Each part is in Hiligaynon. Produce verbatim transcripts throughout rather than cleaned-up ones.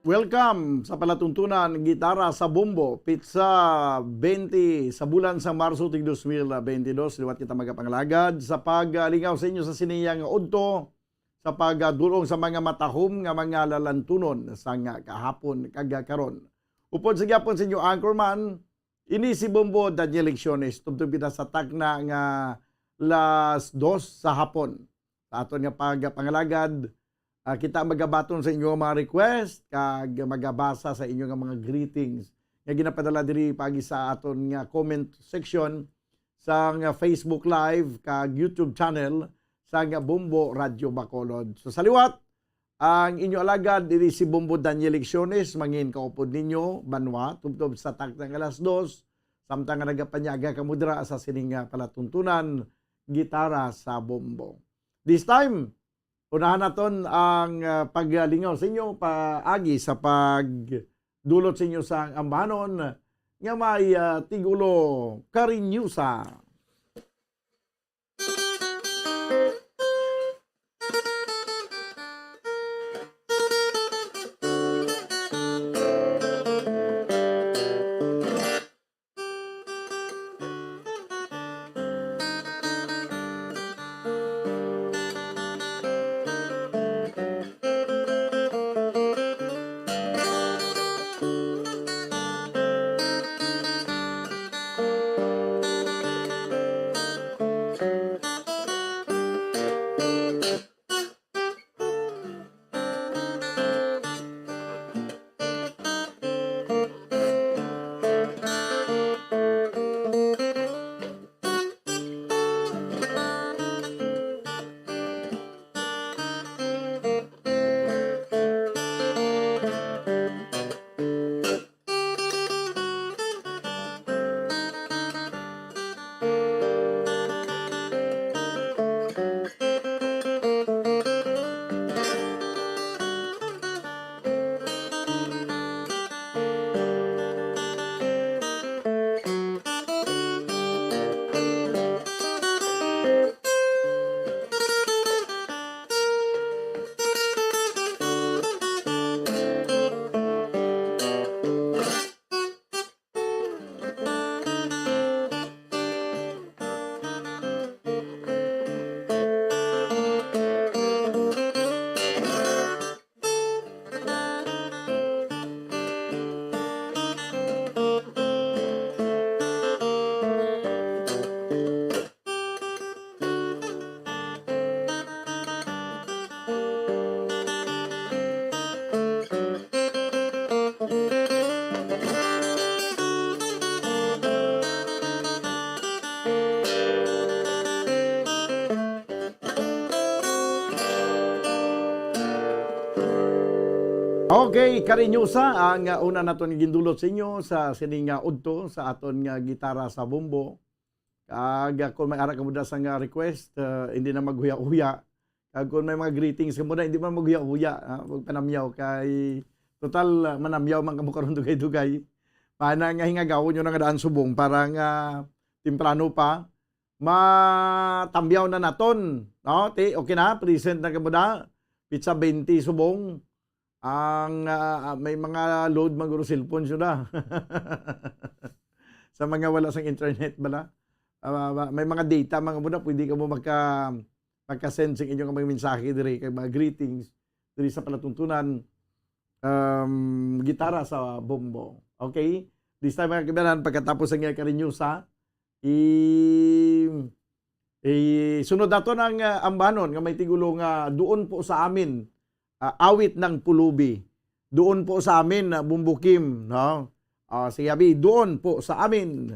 Welcome sa palatuntunan Gitara sa Bombo, pitsa twenty sa bulan sa Marso tig dos mil twenty-dos. Liwat kita magapangalagad sa paglingaw sa inyo sa siniyang udto, sa pagdulong sa mga matahom nga mga lalantunon sang kahapon kag karon. Upod sa gyapon sa inyo anchorman, ini si Bombo Daniel Lecciones, tubtob kita sa takna nga las dos sa hapon. Sa aton nga pagpangalagad, ah, kita magabaton sa inyo mga request kag magabasa sa inyo nga mga greetings nga ginapadala diri pagi sa aton nga comment section sa nga Facebook Live kag YouTube channel sa nga Bombo Radyo Bacolod. So, sa liwat, ang inyo alagad diri si Bombo Daniel Lecciones, mangin kaupod ninyo, banwa, tubtob sa takna nga alas dos, samtang nga nagapanyaga kamo dira sa sining nga palatuntunan, Gitara sa Bombo. This time, unahan naton ang, ah, paglingaw sa inyo paagi sa pagdulot sa inyo sang ambanon nga may, ah, tigulo Cariñosa. Okay, Cariñosa ang, uh, una naton gindulot sa inyo sa sining, uh, udto sa aton nga Gitara sa Bombo. Kag, uh, kung may ara kamo da sang, uh, request, uh, hindi na maghuya-huya. Kag kung may mga greetings kamo da, hindi man maghuya-huya, ha? Magpanamyaw kay total, uh, manamyaw man kamo karon dugay-dugay. Pana nga hingagawon nyo na nga daan subong para nga temprano pa matambyaw na naton, no? Ti, okay na, present na kamo da. Pitsa twenty subong. Ang, ah, may mga load man guro cellphone sila. Sa mga wala sang internet bala. Ah, may mga data, mga muna, pwede kamo maka-, maka-send sa inyong mga mensahe diri, kay mga greetings diri sa palatuntunan, um, Gitara sa Bombo. Okay? This time, mga kaibigan, pagkatapos ang iya Cariñosa, i-, isunod naton ang, ah, ambanon nga may tigulo nga Doon Po Sa Amin, ah, Awit ng Pulubi. Doon Po Sa Amin, ah, Bombo Kim, no? Ah, sige, abi, Doon Po Sa Amin.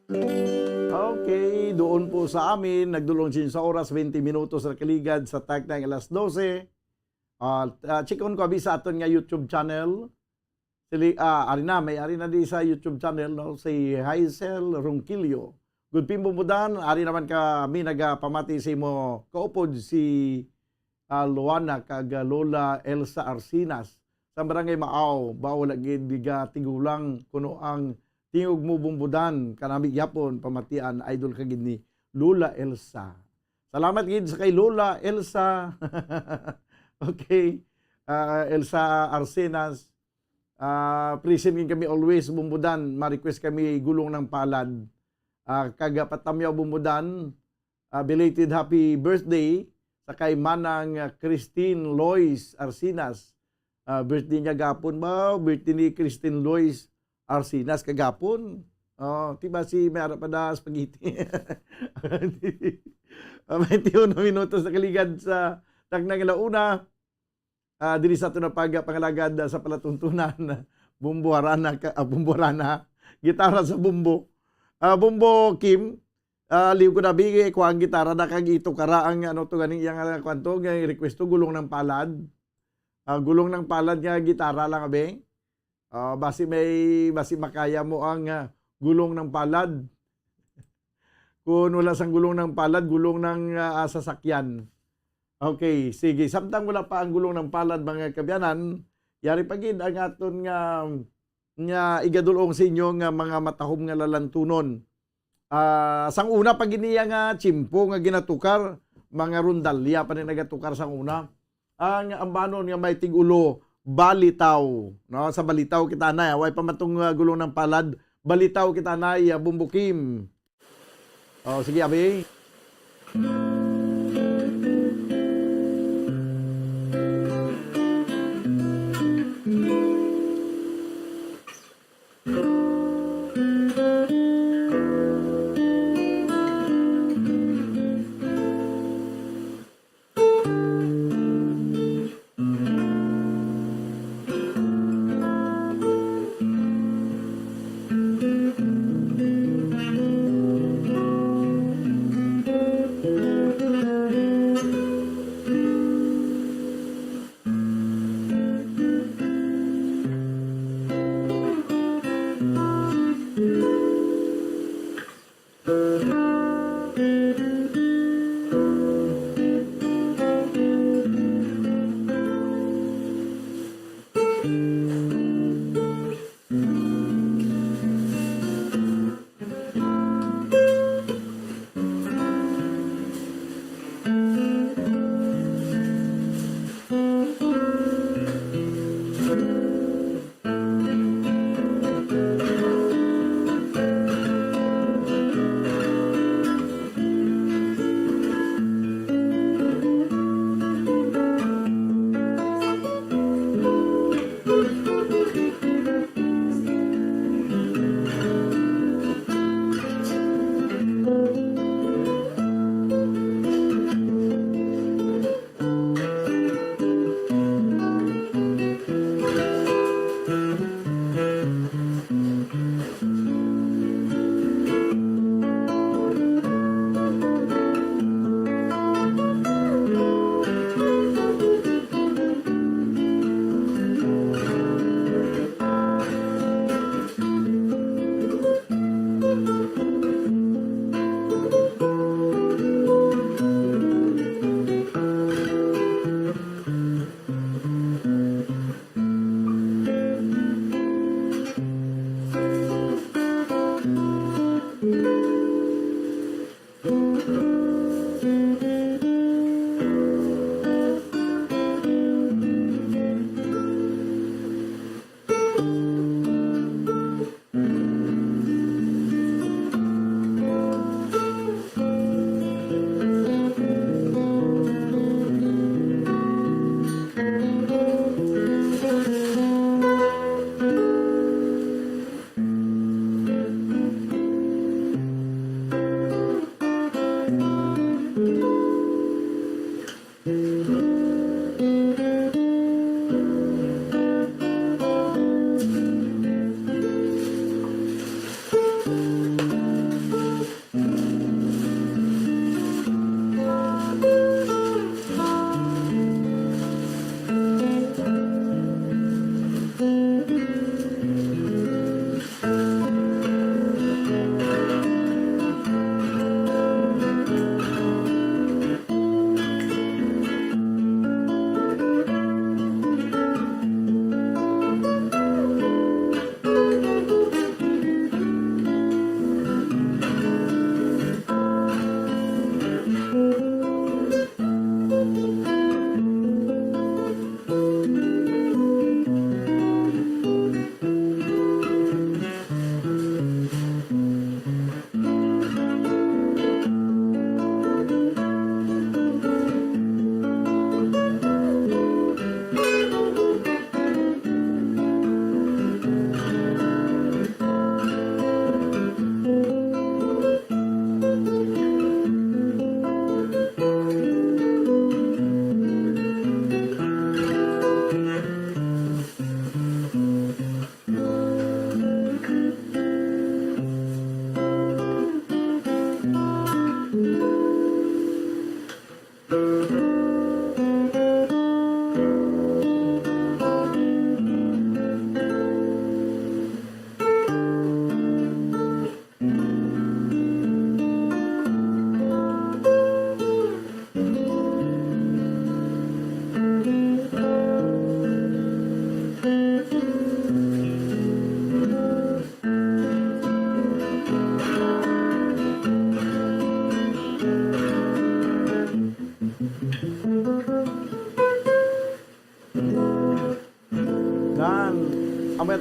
Okay, doon po sa amin, nagdulong sin sa oras, twenty minutos na kaligad sa takna nga alas dose. Ah, ah, check-on ko abi sa aton nga YouTube channel. Sili, ah, ari na, may ari na di sa YouTube channel, no? Si Hazel Ronquillo. Good pin, Bumbudan, ari naman kami nagapamati sa imo kaupod si, ah, Luana kag, ah, Lola Elsa Arsinas sa Barangay Maaw. Ba, wala gid diga tigulang kuno ang tingog mo, Bumbudan, kanami gyapon pamatian, idol ka gid ni Lola Elsa. Salamat gid sa kay Lola Elsa. Okay. Ah, Elsa Arsenas. Ah, present gid kami always, Bumbudan. Ma-request kami Gulong ng Palad. Ah, kag, ah, Patamyaw, Bumbudan. Ah, belated happy birthday sa kay Manang, ah, Christine Lois Arsinas. Ah, birthday niya gapon ba? Birthday ni Christine Lois Arsinas kagapon. Oh, di ba si may ara pa da spaghetti? Ah, twenty-one minutos na kaligad sa takna nga alauna. Ah, diri sa aton na pag-, pangalagad, ah, sa palatuntunan, Bumbo Harana ka, ah, Bumbo Harana, gitara sa Bumbo. Ah, Bumbo Kim, ah, liw ko na, bi, kuha ang gitara na kag itukara ang, ano to, ganing iyang, ah, kuwan to, nga request to, Gulong ng Palad. Ah, Gulong ng Palad nga gitara lang, abi. Ah, basi may, basi makaya mo ang, ah, Gulong ng Palad. Kung wala sang Gulong ng Palad, gulong ng, ah, sasakyan. Okay, sige. Samtang wala pa ang Gulong ng Palad, mga kaabyanan, yari pa gid ang aton nga, nga igadulong sa inyo nga mga matahom nga lalantunon. Ah, sang una pa gid niya nga tiyempo nga ginatukar, mga rondalya pa ni nagatukar sang una. Ang ambanon nga may tig-ulo, balitaw, no? Sa balitaw kita na, way pa matong, ah, Gulong ng Palad, balitaw kita na, ah, Bumbo Kim. Oh, sige, abi.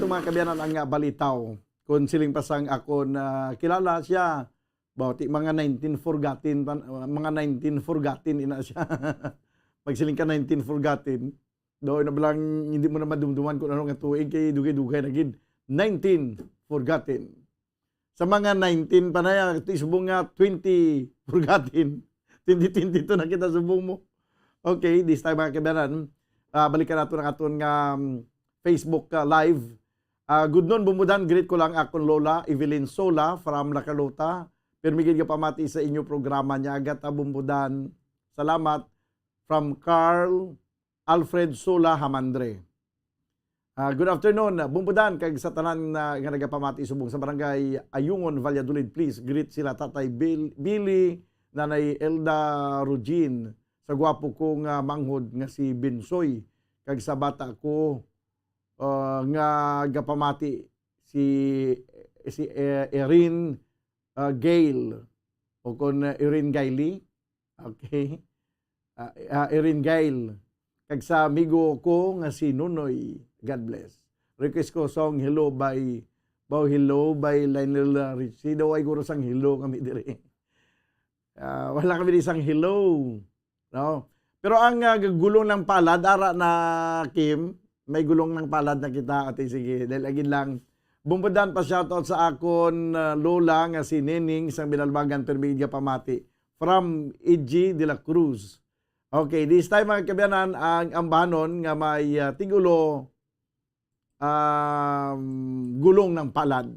Mga kaabyanan, ang, ah, balitaw, kung siling pa sang akon, ah, kilala siya, bawti mga nineteen forgotten pa, mga nineteen forgotten ina siya. Pag siling ka nineteen forgotten, do na ba lang, hindi mo na madumduman kung ano nga tuig, kay dugay-dugay na gid. Nineteen forgotten. Sa mga nineteen pa na, ito subong nga twenty forgotten. Twenty twenty-two na kita subong mo. Okay, this time, mga kaabyanan, ah, balikan nato ang aton nga, um, Facebook, ah, Live. Ah, good noon, Bumbudan. Greet ko lang akon lola, Evelyn Sola, from La Carlota. Pirmi gid nga pamati sa inyo programa niya. Agata, Bumbudan. Salamat. From Carl Alfred Sola Hamandre. Ah, good afternoon, Bumbudan, kag sa tanan na nga nagapamati subong sa barangay Ayungon, Valladolid. Please greet sila Tatay Bil-, Billy, Nanay Elda Rugin, sa gwapo ko nga manghod nga si Binsoy, kag sa bata ko, ah, nga gapamati si, si, eh, Erin, ah, Gail, o kon, ah, Erin Gailey. Okay. Ah, ah, Erin Gail. Kag sa amigo ko nga si Nonoy. God bless. Request ko song Hello by, baw Hello by Lionel Richie. Daw ay guro sang hello kami diri. Ah, wala kami di sang hello. No? Pero ang, ah, gulong ng palad, ara na, Kim, may gulong ng palad na kita. Ate, sige, dahil agin lang. Bumbudan pa shoutout sa akon, ah, lola nga si Nening sang Binalbagan, pero bigyan ka pamati. From E G de la Cruz. Okay, this time, mga kaabyanan, ang ambanon nga may, ah, tigulo, um, gulong ng palad.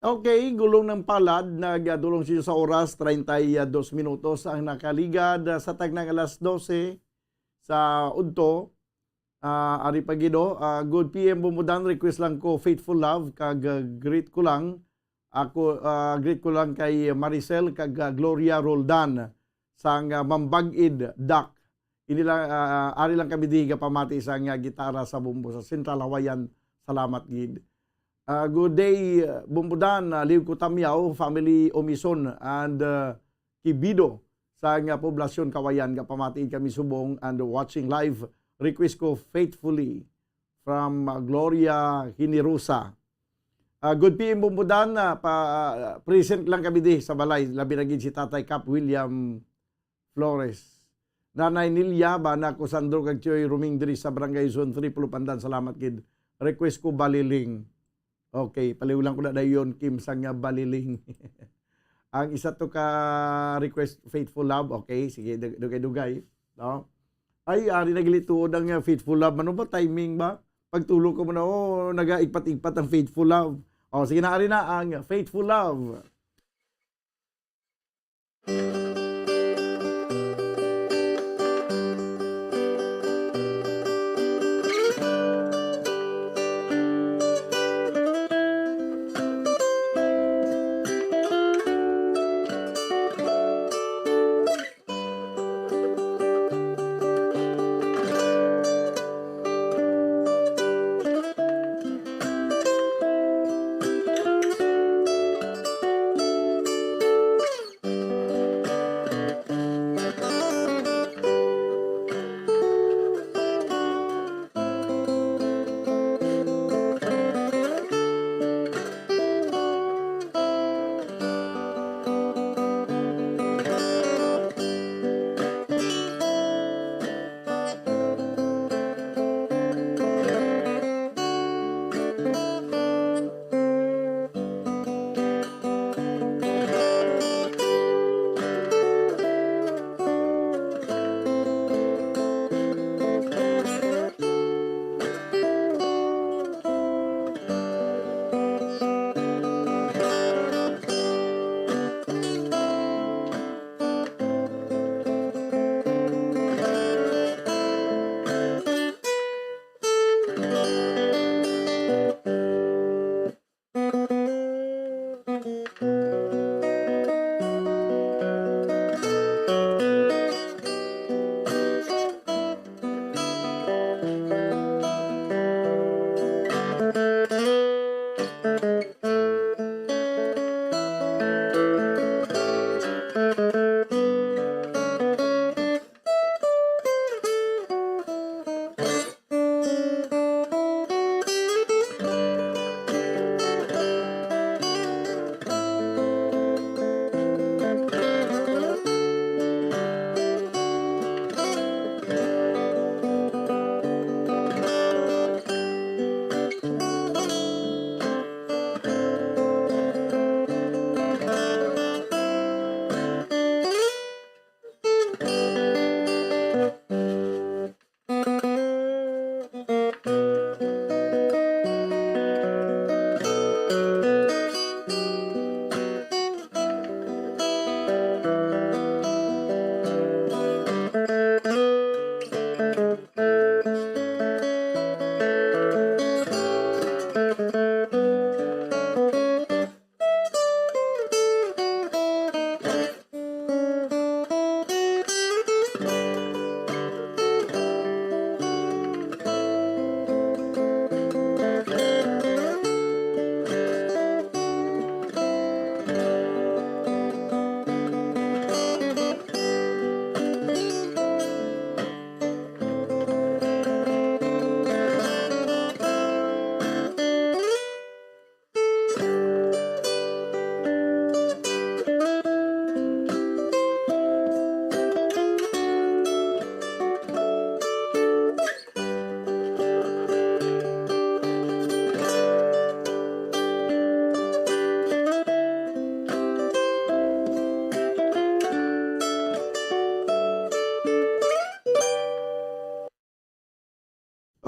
Okay, gulong ng palad, nagdulong siya sa oras, treinta y dos minutos ang nakaligad, ah, sa tagnang alas dose sa udto. Ah, ari pa gid, oh. Ah, good P M Bumudan, request lang ko, Faithful Love, kag, ah, greet ko lang. Ako, ah, greet ko lang kay Maricel kag, ah, Gloria Roldan sang, ah, Mambag-id, Dak. Ini lang, ah, ari lang kami di gapamati sang, ah, gitara sa bumbo sa Central Hawaiian. Salamat gid. Ah, good day, uh, Bumbudan, uh, Liw Kutamyaw, family Omison, and, uh, Kibido sa nga poblasyon Kawayan. Gapamati kami subong and watching live. Request ko Faithfully from, uh, Gloria Generosa. Ah, good P M Bumbudan, ah, pa, ah, present lang kami di sa balay. Labi na gid si Tatay Cap William Flores. Nanay Nilia, bana ko Sandro kag Tioy Ruming diri sa Barangay Zone three, Pulupandan. Salamat gid. Request ko Baliling. Okay, paliw lang ko na dayon, Kim, sa nga Baliling. Ang isa to ka request, Faithful Love. Okay, sige, dug-, dugay-dugay. No? Ay, ari na gali tuod ang, uh, Faithful Love. Ano ba, timing ba? Pagtulog ko muna, oh, nagaigpat-igpat ang Faithful Love. Oh, sige na, ari na ang Faithful Love.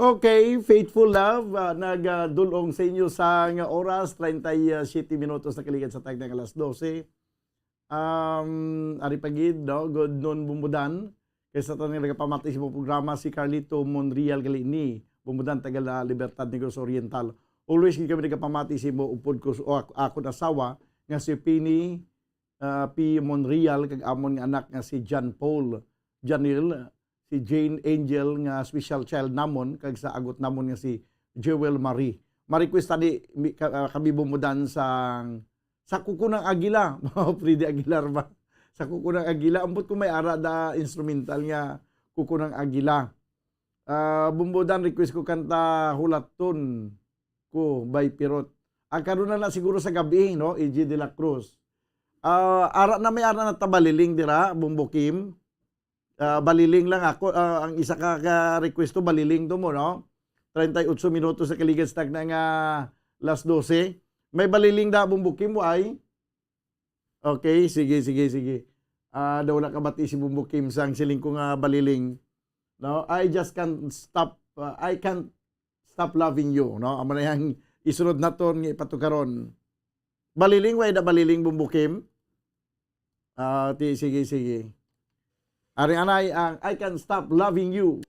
Okay, Faithful Love, ah, nagadul-ong sa inyo sa nga oras, treinta y siete minutos na kaligad sa tagna nga alas dose. Um, ari pa gid, no? Good noon, Bumbudan. Kay sa tanan nga nagapamati sa imong programa, si Carlito Monreal gali ni, Bumbudan, taga La Libertad, Negros Oriental. Always gid kami nagapamati sa imo, upod ko, o ak-, akon asawa nga si Pini, ah, P. Monreal, kag amon nga anak nga si John Paul, Janil, si Jane Angel nga special child namon, kag sa agot namon nga si Jewel Marie. ma-request tani mi-, ka-, ah, kami bumudan sang, sa Kuko ng Agila. Freddy Aguilar ba? Sa Kuko ng Agila. Ambot ko may ara da instrumental nga Kuko ng Agila. Ah, bumudan, request ko kanta Hulaton Ko by Pirot. Ah, karon na, na siguro sa gabi, no? A J de la Cruz. Ah, ara na, may ara na ta baliling dira, Bumbo Kim. Ah, baliling lang ako. Ah, ang isa ka, ka request to, baliling to mo, no? Treinta y ocho minutos sa kaligad sa tagna nga las doce. May baliling da, Bumbo Kim, why? Okay, sige, sige, sige. Ah, daw wala kabati si Bumbo Kim sang siling ko nga baliling. No, I just can't stop, ah, I can't stop loving you, no? Amo na yang isunod naton nga ipatukaron. Baliling, way da baliling, Bumbo Kim? Ah, ti, sige, sige. Ari anay ang I Can't Stop Loving You.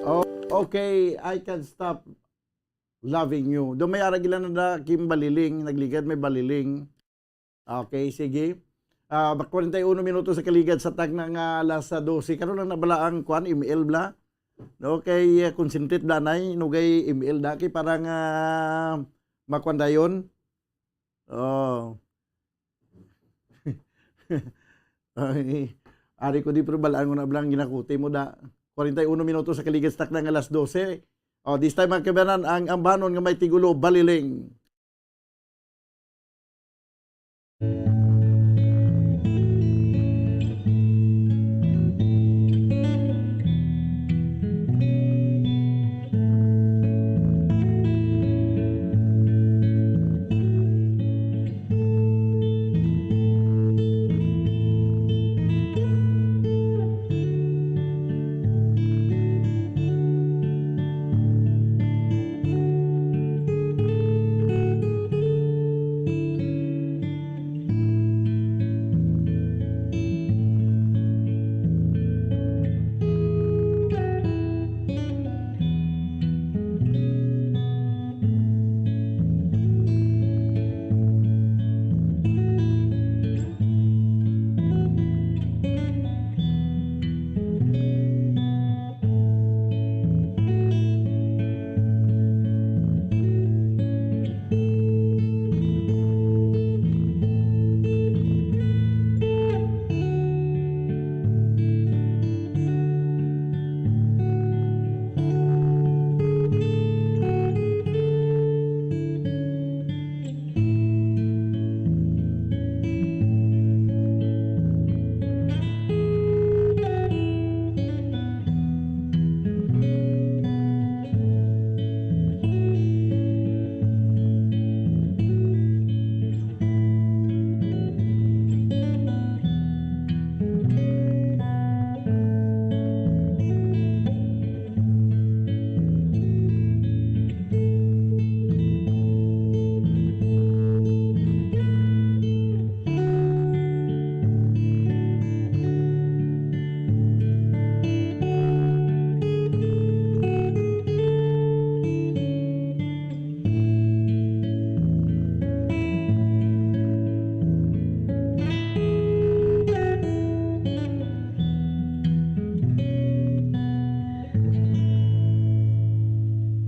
Oh, okay, I Can't Stop Loving You. Do may arag ila na da Kim Baliling, nagligad may Baliling. Okay, sige. Ah, ba-, kwarenta y uno minutos sa kaligad sa tagna nga alas doce. Karon lang nabala ang kwan, M L bla. Okay, ah, concentrate bla nay, nugay M L da kay para nga makwan dayon. Oh. Ay, ari ko di, pero balaan ko na blang ginakuti mo da. Kwarenta y uno minutos sa kaligad sa tagna nga alas doce. Oh, this time, mga kabanan, ang ambanon nga may tigulo, Baliling.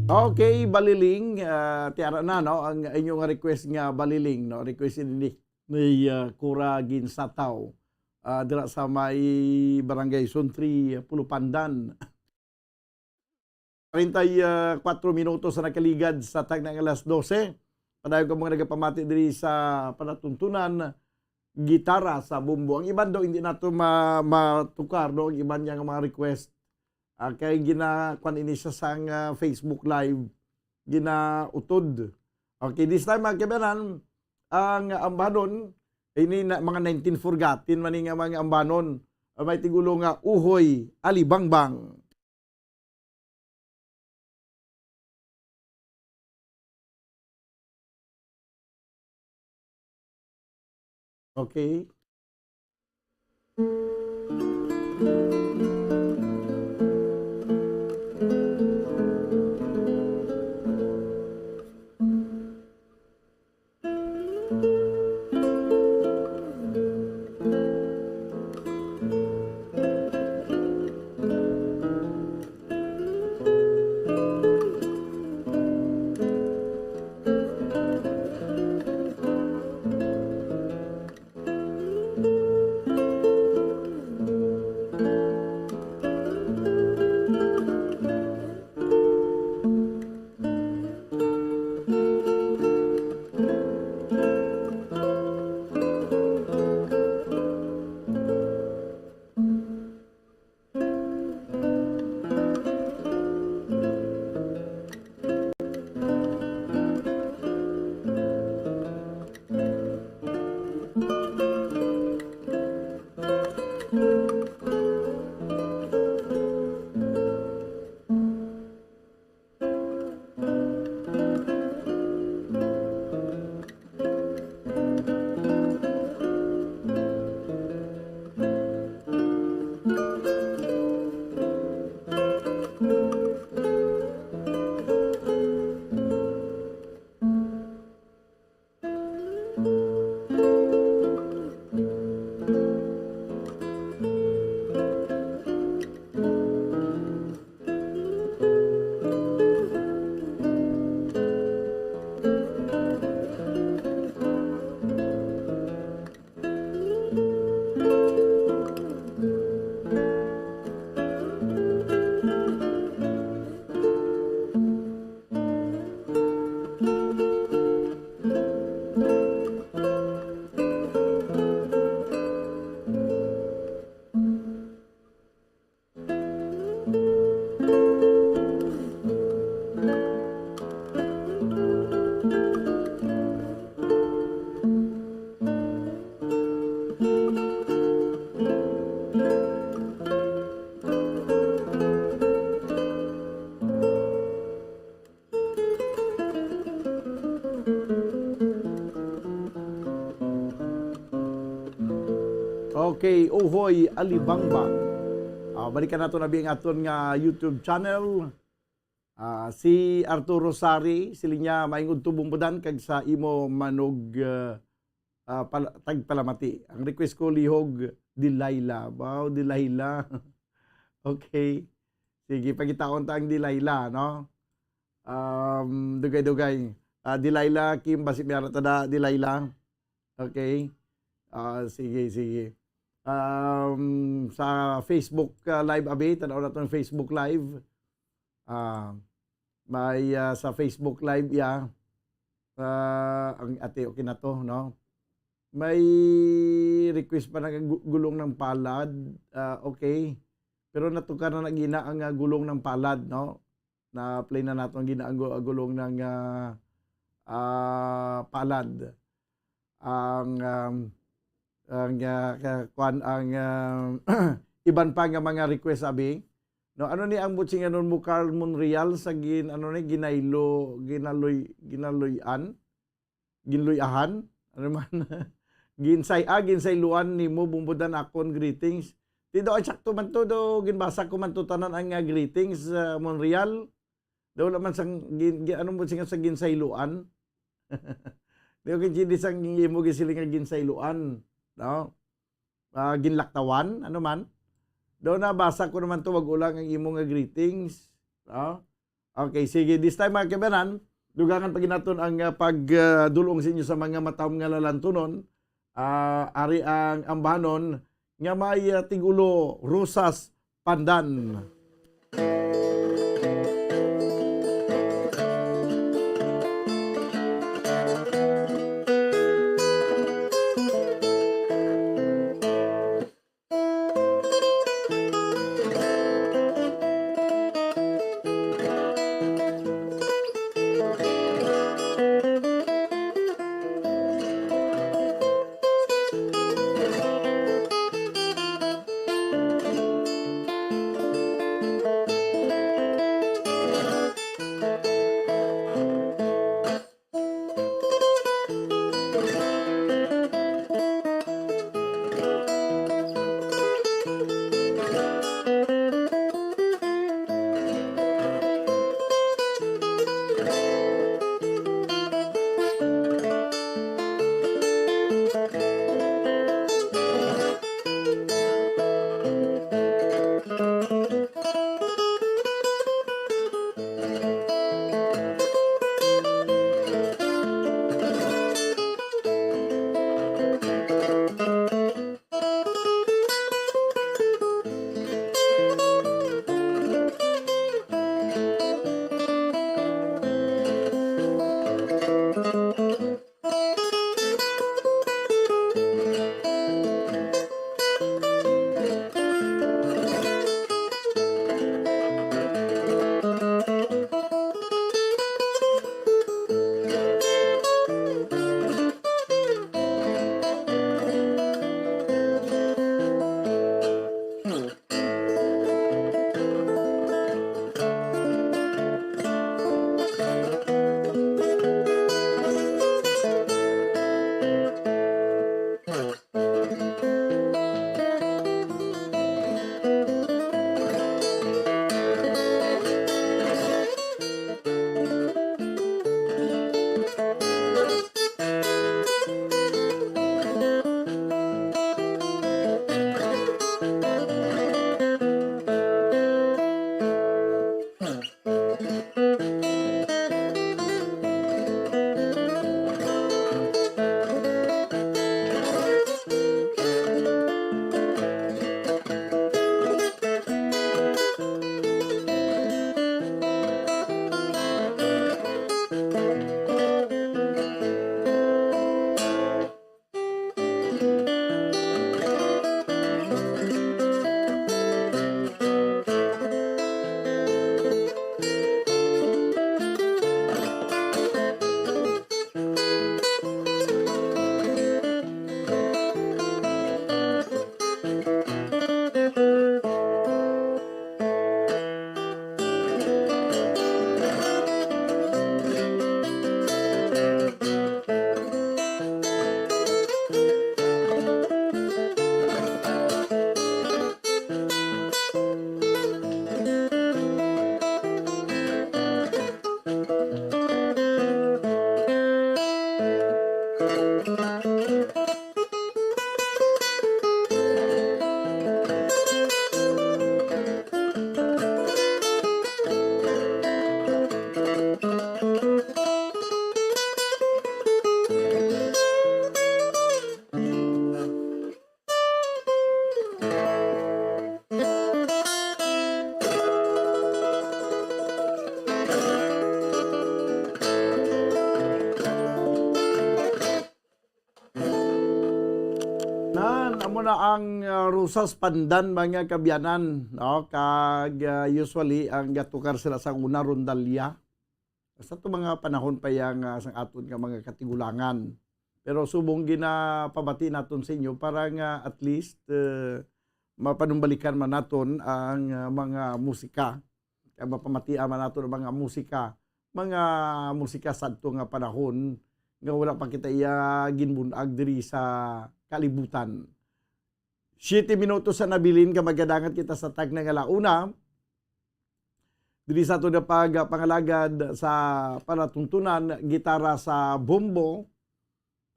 Okay, Baliling, ah, tiara na, no, ang inyo nga request nga Baliling, no, request ni, ni, ah, Cora Ginsataw, ah, dira sa may Barangay Suntri, Pulupandan. Kwarenta y kuwatro minutos sa nakaligad sa tagna nga alas dose. Padayon kamo nga nagapamati diri sa palatuntunan, gitara sa bumbo. Ang iban daw hindi nato ma-, matukar, no? Ang iban niya nga mga request. Ah, kay gina-, kwan ini siya sang, ah, Facebook Live. Ginautod. Okay, this time, mga kaibanan, ang ambanon, ini na, mga nineteen forgotten man ni nga mga ambanon. Ah, may tigulo nga Uhoy Alibangbang. Okay. Okay, Uhoy Alibangba. Ah, balikan nato na ang aton nga YouTube channel. Ah, si Arturo Sari, siling niya, "Maayong udto, Bumbudan, kag sa imo manog, ah, ah, pala-, tagpalamati. Ang request ko, lihog, Delilah." Wow, Delilah. Okay. Sige, pangitaon ta ang Delilah, no? Um, dugay-dugay. Ah, Delilah, Kim, basi may ara ta da, Delilah. Okay. Ah, sige, sige. Um, sa Facebook, ah, Live, abi, tan-aw naton Facebook Live. Ah, may, ah, sa Facebook Live, ya. Ah, ang ate, okay na to, no? May request pa na gu-, gulong ng palad. Ah, okay. Pero natukar na gina ang, ah, gulong ng palad, no? Na-play na nato ang gina-, ang gu-, gulong ng, ah, ah, palad. Ang, um, ang, ah, ka-, kuwan, ang, um, iban pa nga mga request, abi. No, ano ni ang butsinganon mo, Carl Monreal, sa gin-, ano ni, ginaylo-, ginaluy-, ginaluy-an? Ginluy-ahan? Ano man? Ginsay-, ah, ginsayloan nimo, Bumbudan, akon greetings. Di daw, ay, sakto man to, do, ginbasa ko man to tanan ang, ah, greetings, ah, Monreal. Daw wala man sang gin-, gin-, ano mo siya sa ginsayloan? Di ko kay sang imo gisiling nga ginsayloan, no? Ah, ginlaktawan, ano man? Daw nabasa ko naman to, wag ulang ang imo nga greetings, no? Okay, sige. This time, mga kaibanan, dugangan pa gid naton ang, ah, pag, ah, dul-ong sa inyo sa mga matahom nga lalantunon. Ah, ari ang ambahanon nga may, ah, tig-ulo, Rosas Pandan. Nan, amo na ang, ah, Rosas Pandan, mga kaabyanan, no? Kag, ah, usually, ang gatukar sila sa una, rondalya. Sa ato mga panahon pa yang, ah, sang aton nga mga katigulangan. Pero subong ginapabati naton sa inyo para nga at least, eh, mapanumbalikan man naton ang, ah, mga musika. Kay mapamatian man naton ang mga musika, mga musika sadto nga panahon nga wala pa kita iya ginbun-ag diri sa kalibutan. Siyete minutos sa nabilin ka magadangat kita sa tagna nga launa. Diri sa aton nga pagpangalagad sa palatuntunan, gitara sa bombo.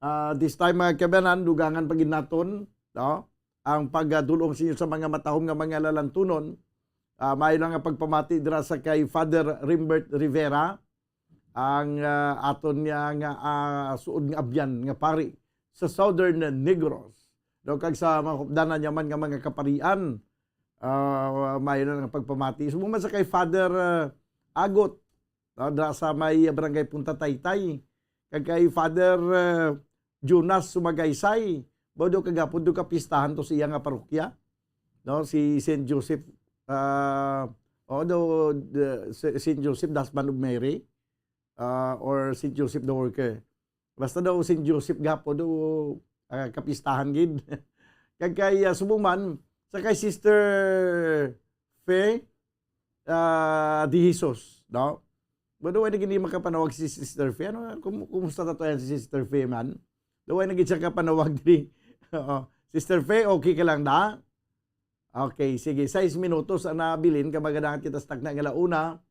Ah, this time, mga kabanan, dugangan pa gid naton, no? Ang pagdul-ong sa inyo sa mga matahom nga mga lalantunon. Ah, maayo na nga pagpamati dira sa kay Father Rimbert Rivera, ang, ah, aton niya nga, ah, suod nga abyan nga pari sa Southern Negros. No, kag sa mga hupdanan niya man nga mga kaparian, ah, maayo na nga pagpamati. Subong man sa kay Father, ah, Agot, no, dira sa may Barangay Punta Taytay. Kag kay Father, ah, Jonas Sumagaysay, ba do kagapon do kapistahan to sa iya nga parokya, no, si Saint Joseph, ah, o do, the, si-, Saint Joseph, the husband of Mary, ah, or Saint Joseph the Worker. Basta daw Saint Joseph gapo do, ah, kapistahan gid. Kag kay, ah, subong man sa kay Sister Fe, ah, De Jesus, no? Ba, daw ay na gid makapanawag si Sister Fe. Ano, kum-, kumusta na to yan si Sister Fe, man? Daw ay na gid siya kapanawag diri. Oo. Sister Fe, okay ka lang na? Okay, sige. Sais minutos ang nabilin, kag magadangat kita sa takna nga launa.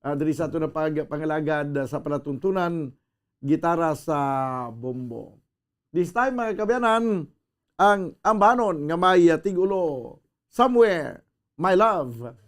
Ah, diri sa ato na pag-, pangalagad, ah, sa palatuntunan, gitara sa bombo. This time, mga kabyanan, ang ambanon nga may, ah, tig-ulo, Somewhere, My Love.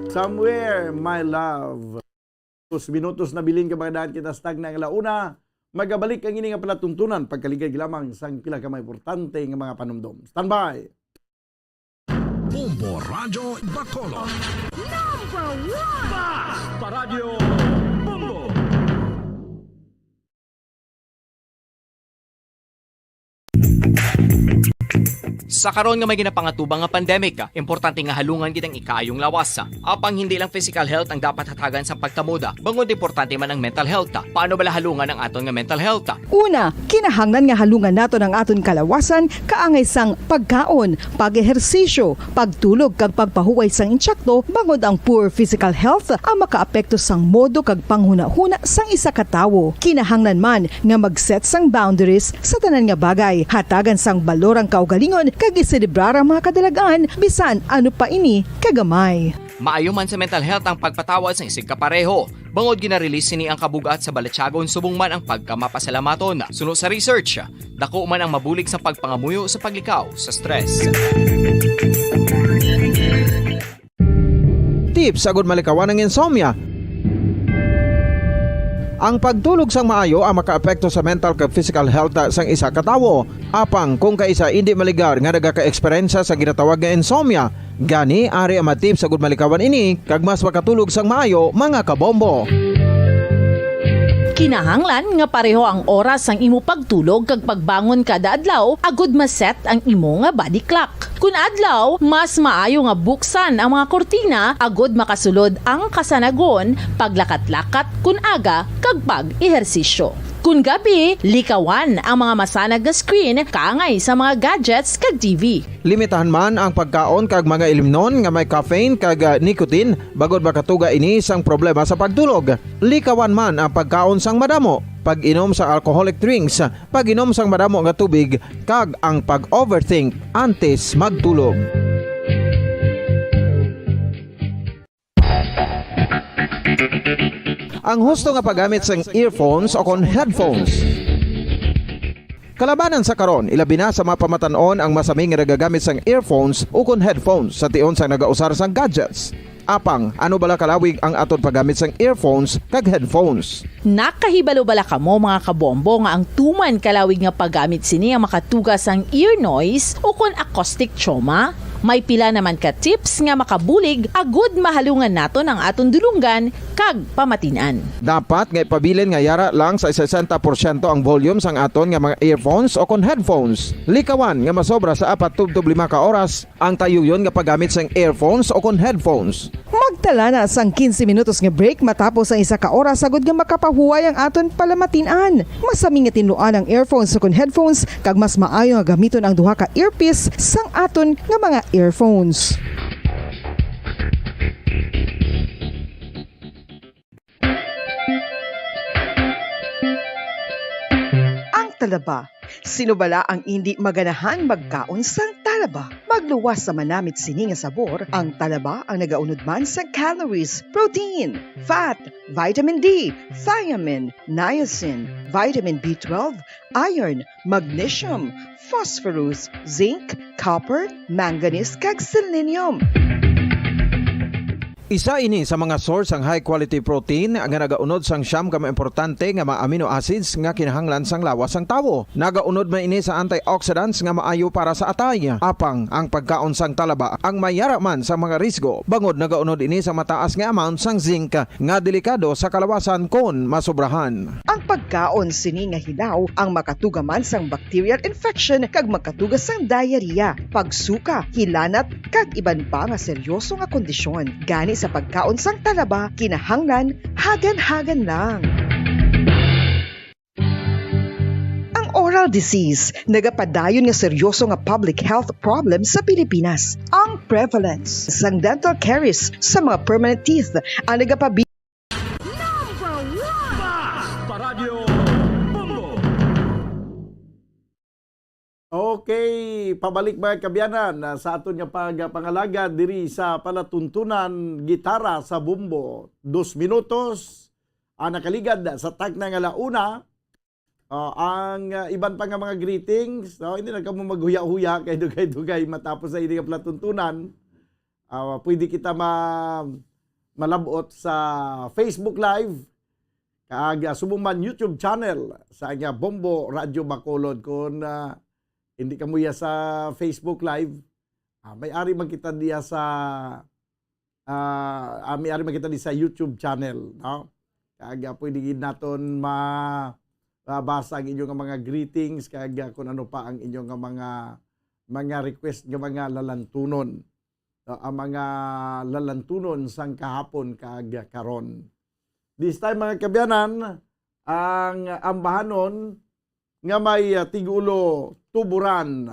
Somewhere, My Love. Dos minutos na bilin ka mga daan kita sa tagna nga launa. Magabalik ang ini nga palatuntunan pagkaligay lamang sang pila ka mga importante nga mga panumdom. Standby! Bombo Radyo Bacolod. Number one! Basta Radyo Bombo! Sa karon nga may ginapangatubang nga pandemic, importante nga halungan gid ang ikaayong lawas. Apang hindi lang physical health ang dapat hatagan sa pagtamod, bangod importante man ang mental health. Paano bala halungan ang aton nga mental health? Una, kinahanglan nga halungan naton ang aton kalawasan kaangay sang pagkaon, pag-ehersisyo, pagtulog kag pagpahuway sang insakto, bangod ang poor physical health ang makaapekto sang modo kag panghunahuna sang isa ka tawo. Kinahanglan man nga mag-set sang boundaries sa tanan nga bagay, hatagan sang balor ang kaugalingon kag iselebrar ang mga kadalagan, bisan ano pa ini kagamay. Maayo man sa mental health ang pagpatawad sang isigkapareho, bangod gina-release sini ang kabug-at sa balatyagon subong man ang pagkamapasalamaton. Suno sa research, dako man ang mabulig sa pagpangamuyo sa paglikaw sa stress. Tips agud malikawan ang insomnia. Ang pagtulog sang maayo ang makaapekto sa mental kag physical health sang isa ka tawo. Apang kung kaisa indi maligar nga nagaka-eksperyensya sa ginatawag nga insomnia, gani ari ang mga tips agud malikawan ini kag mas makatulog sang maayo, mga kabombo. Kinahanglan nga pareho ang oras sang imo pagtulog kag pagbangon kada adlaw agud ma-set ang imo nga body clock. Kun adlaw, mas maayo nga buksan ang mga kurtina agud makasulod ang kasanagon, paglakat-lakat kun aga, kag pag-ehersisyo. Kun gabi, likawan ang mga masanag nga screen kaangay sa mga gadgets kag T V. Limitahan man ang pagkaon kag mga ilimnon nga may caffeine kag, ah, nicotine, bangod makatuga ini sang problema sa pagtulog. Likawan man ang pagkaon sang madamo, pag-inom sa alcoholic drinks, pag-inom sang madamo nga tubig, kag ang pag-overthink antes magtulog. Ang husto nga paggamit sang earphones o kon headphones. Kalabanan sa karon, ilabi na sa mga pamatan-on ang masami nga nagagamit sang earphones o kon headphones sa tion sang nagausar sang gadgets. Apang, ano bala kalawig ang aton paggamit sang earphones kag headphones? Nakahibalo bala kamo, mga kabombo, nga ang tuman kalawig nga paggamit sini ang makatuga sang ear noise o kon acoustic trauma? May pila naman ka tips nga makabulig agud mahalungan naton ang aton dulonggan kag pamatin-an. Dapat nga ipabilin nga yara lang sa sesenta porsyento ang volume sang aton nga mga earphones o kon headphones. Likawan nga masobra sa apat tubtob lima ka oras ang tayuyon nga paggamit sang earphones o kon headphones. Magtala na sang quince minutos nga break matapos ang isa ka oras agud nga makapahuway ang aton palamatin-an. Masami nga tinluan ang earphones o kon headphones, kag mas maayo nga gamiton ang duha ka earpiece sang aton nga mga earphones. Ang talaba. Sino bala ang indi maganahan magkaon sang talaba? Magluwas sa manamit sini nga sabor, ang talaba ang nagaunod man sa calories, protein, fat, vitamin D, thiamine, niacin, vitamin B twelve, iron, magnesium, phosphorus, zinc, copper, manganese, kag selenium. Isa ini sa mga source sang high quality protein nga nagaunod sang siyam ka mga importante nga mga amino acids nga kinahanglan sang lawas sang tawo. Nagaunod man ini sa antioxidants nga maayo para sa atay. Apang ang pagkaon sang talaba ang mayara man sa mga risgo, bangod nagaunod ini sa mataas nga amount sang zinc nga delikado sa kalawasan kon masobrahan. Ang pagkaon sini nga hilaw ang makatuga man sang bacterial infection kag makatuga sang diarrhea, pagsuka, hilanat, kag iban pa nga seryoso nga kondisyon. Gani sa pagkaon sang talaba, kinahanglan hagan-hagan lang. Ang oral disease, nagapadayon nga seryoso nga public health problem sa Pilipinas. Ang prevalence sang dental caries sa mga permanent teeth ang nagapabi- Number one! Fast Paradyo Bombo! Okay, pabalik, mga kaabyanan, ah, sa aton nga pagpangalaga diri sa palatuntunan Gitara sa Bombo. Dos minutos ang nakaligad sa takna nga la una. Ah, ang, ah, iban pa nga mga greetings, no? Hindi na kamo maghuya-huya kay dugay-dugay matapos sa ini nga palatuntunan. Ah, pwede kita ma-, malabot sa Facebook Live, kag, ah, subong man YouTube channel sa nga Bombo Radyo Bacolod. Kung, ah, hindi ka muya sa Facebook Live, ah, may ari man kita diya sa, ah, ah, may ari man kita di sa YouTube channel, no? Kag, ah, pwede gid naton ma-, mabasa ang inyo nga mga greetings, kag, ah, kung ano pa ang inyo nga mga, mga request nga mga lalantunon, no, ang mga lalantunon sang kahapon kag karon. This time, mga kaabyanan, ang ambahanon nga may, ah, tigulo Tuburan.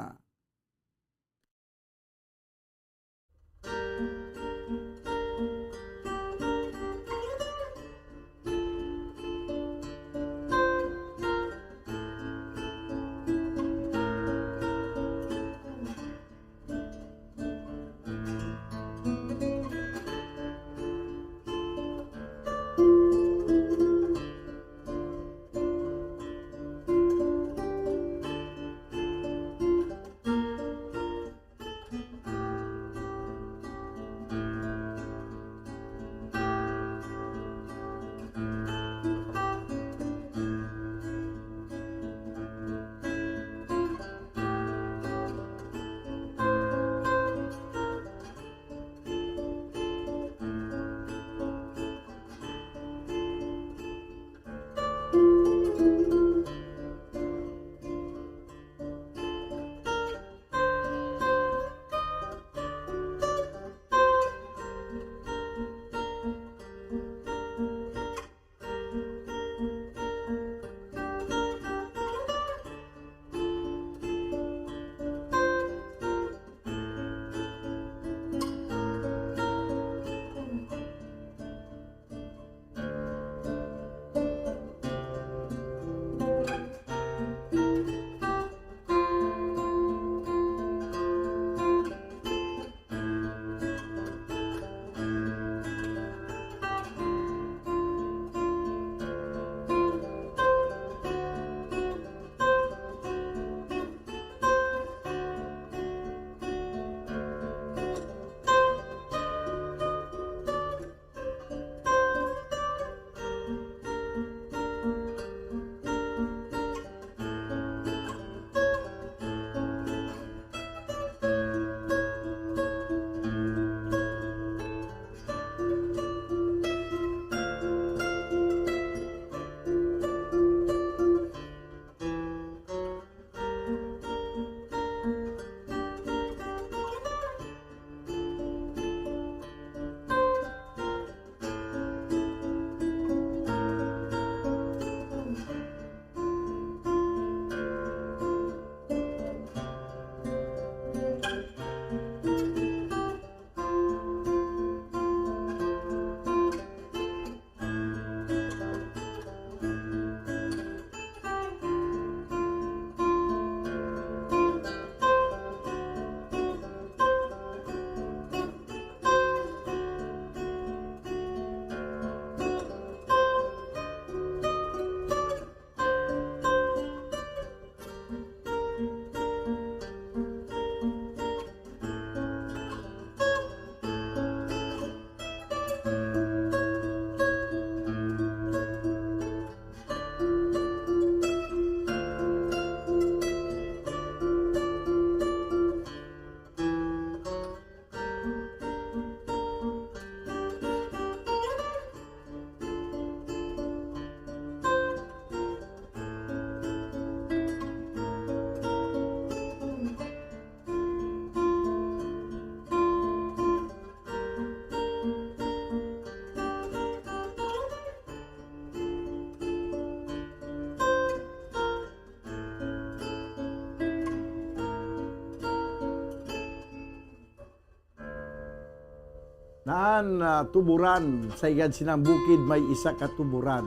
Naan, ah, tuburan, sa igad sinang bukid may isa ka tuburan.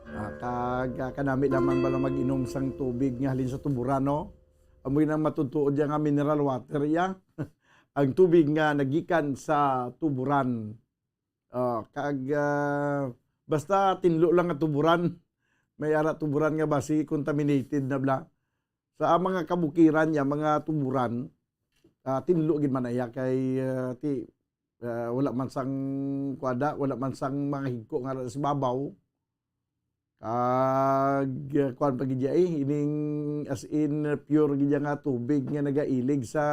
Ah, kag, ah, kanami lamang bala mag-inom sang tubig nga halin sa tuburan, no? Amoy nang matutuod ya nga mineral water ya. Ang tubig nga nagikan sa tuburan. Ah, kag, ah, basta tinlo lang nga tuburan. May ara tuburan nga basi contaminated na bala. Sa mga kabukiran niya, mga tuburan, ah, tinlo gid man na iya kay, ah, ti-, ah, wala man sang kuwada, wala man sang mga higko nga ara sa babaw. Kag, ah, kuwan pa gid iya, eh, ining as in pure gid iya nga tubig nga nagailig sa,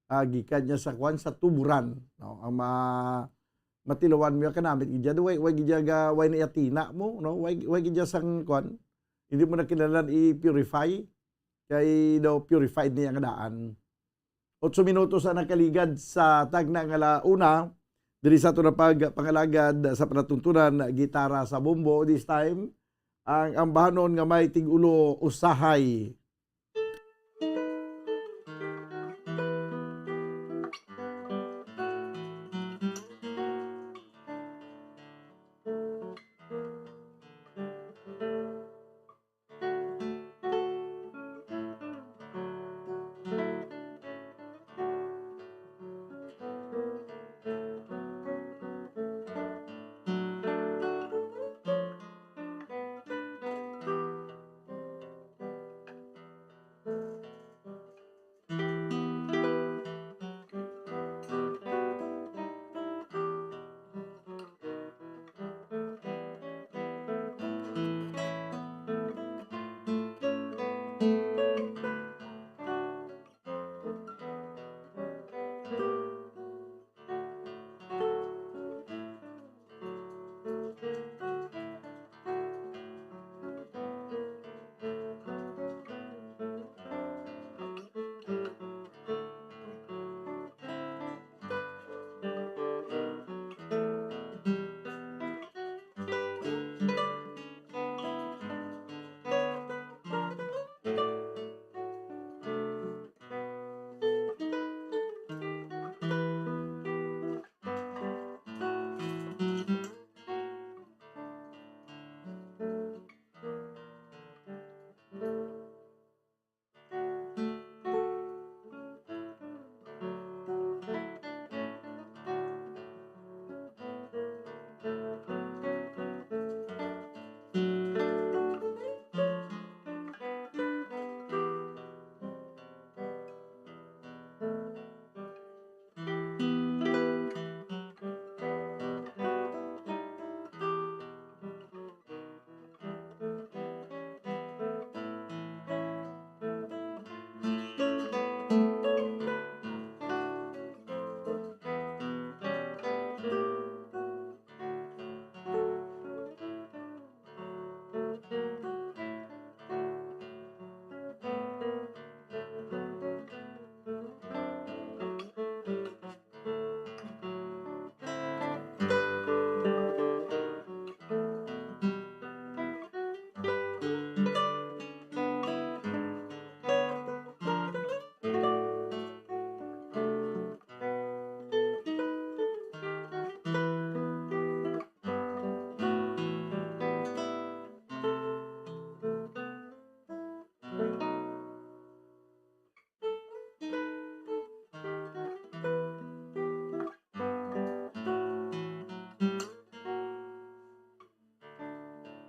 ah, gikan niya sa kuwan, sa tuburan, no? Ang ma-, matilawan mo iya kanamit gid iya, way, way gid iya ga-, way na iya tina mo, no? Way, way gid iya sang kuwan, hindi mo na kinahanglan i-purify. Kay daw purified niya nga daan. Otso minutos ang nakaligad sa tagna nga ala una, diri sa aton nga pagpangalagad sa palatuntunan, gitara sa bombo, this time, ang ambahanon nga may tig-ulo usahay.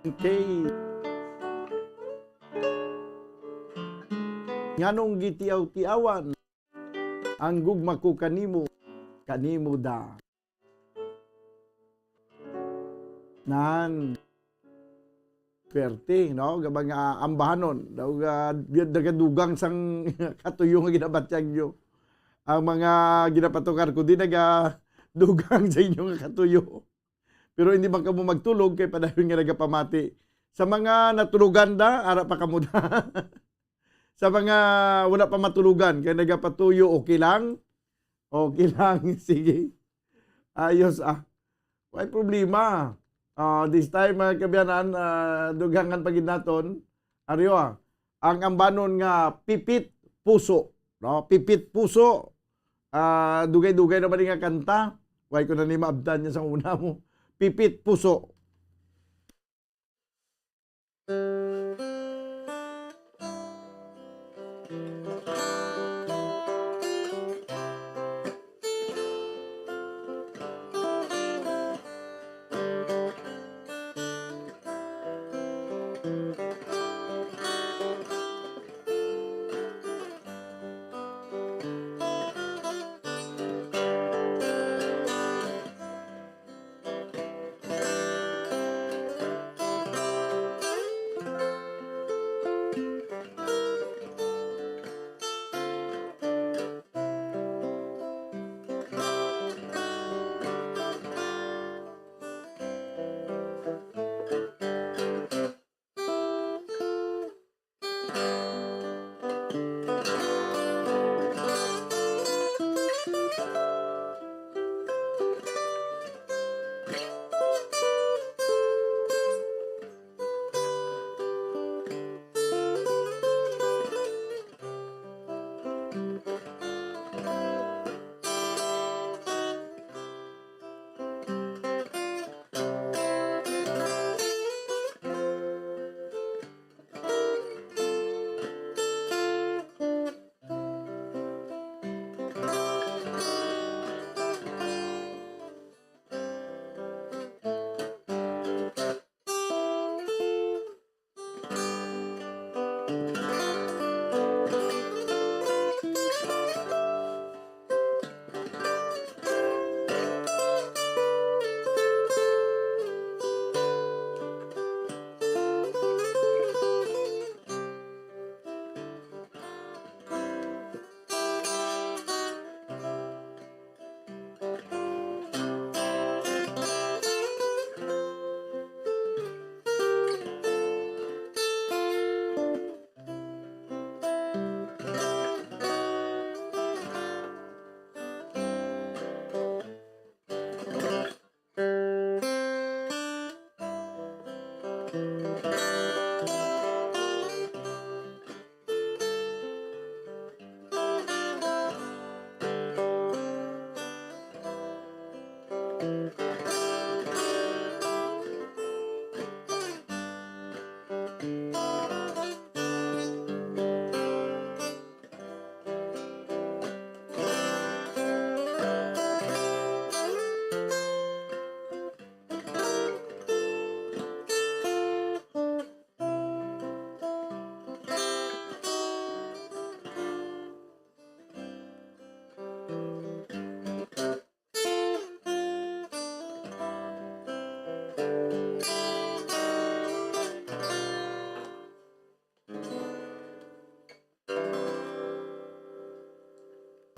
Okay. Nganong gitiaw-tiawan ang gugma ko kanimo, kanimo da? Nan, swerte, no? Gaba nga ambahanon. Daw ga-, nagadugang sang katuyo nga ginabatyag nyo. Ang mga ginapatukar ko, di nagadugang sa inyo nga katuyo. Pero hindi man kamo magtulog, kay padayon nga nagapamati. Sa mga natulogan da, ara pa kamo da. Sa mga wala pa matulogan, kay nagapatuyo, okay lang? Okay lang, sige. Ayos, ah. Way problema. Ah, this time, mga kaabyanan, ah, dugangan pa gid naton. Ari, ah, ang ambanon nga Pipit Puso, no? Pipit Puso. Ah, dugay-dugay na ba ni nga kanta? Way ko na ni maabtan niya sa una mo. Pipit Puso.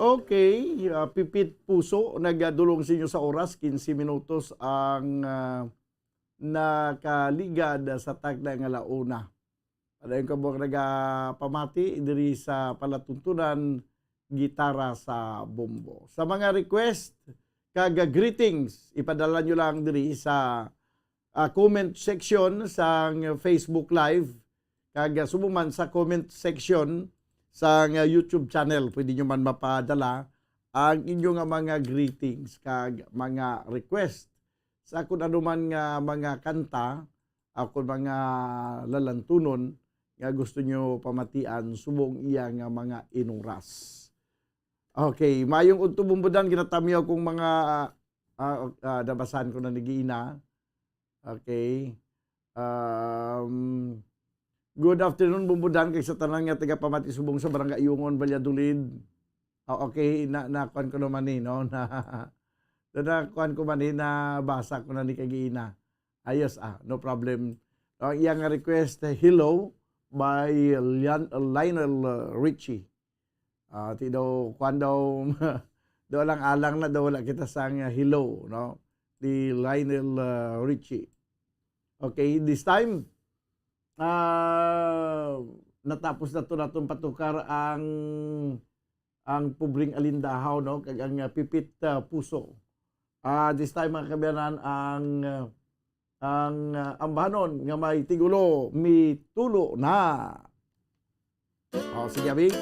Okay, ah, Pipit Puso, nagadulong sa inyo sa oras, quince minutos ang, ah, nakaligad sa tagna nga launa. Padayon kamo nagapamati diri sa palatuntunan, Gitara sa Bombo. Sa mga request kag greetings, ipadala nyo lang diri sa, ah, comment section sang Facebook Live, kag, ah, subong man sa comment section sang, ah, YouTube channel. Pwede nyo man mapadala ang inyo nga mga greetings kag mga request sa kun ano man nga mga kanta, ah, kun mga lalantunon nga gusto nyo pamatian subong iya nga mga inuras. Okay, maayong udto, Bumbudan, ginatamyaw kong mga, ah, ah, ah, nabasahan ko na ni Gina. Okay. Um, good afternoon, Bumbudan, kay sa tanan nga tagapamati subong sa Barangay Ayungon, Valladolid. Ah, okay, na, nakuan ko naman ni, no? Na, na, nakuan ko man ni, nabasa ko na ni kay Gina. Ayos, ah, no problem. Ang iya nga request, Hello by Lian-, Lionel, uh, Richie. Ah, ti daw, kuan daw, daw alang-alang na daw wala kita sang, uh, Hello, no? Ni Lionel, uh, Richie. Okay, this time, ah, natapos na to naton patukar ang, ang Pobreng Alindahaw, no? Kag ang, uh, Pipit, uh, Puso. Ah, this time, mga kabayanan, ang, uh, ang, uh, ambahanon nga may tigulo, Mitulo Na. Oh, sige, abi.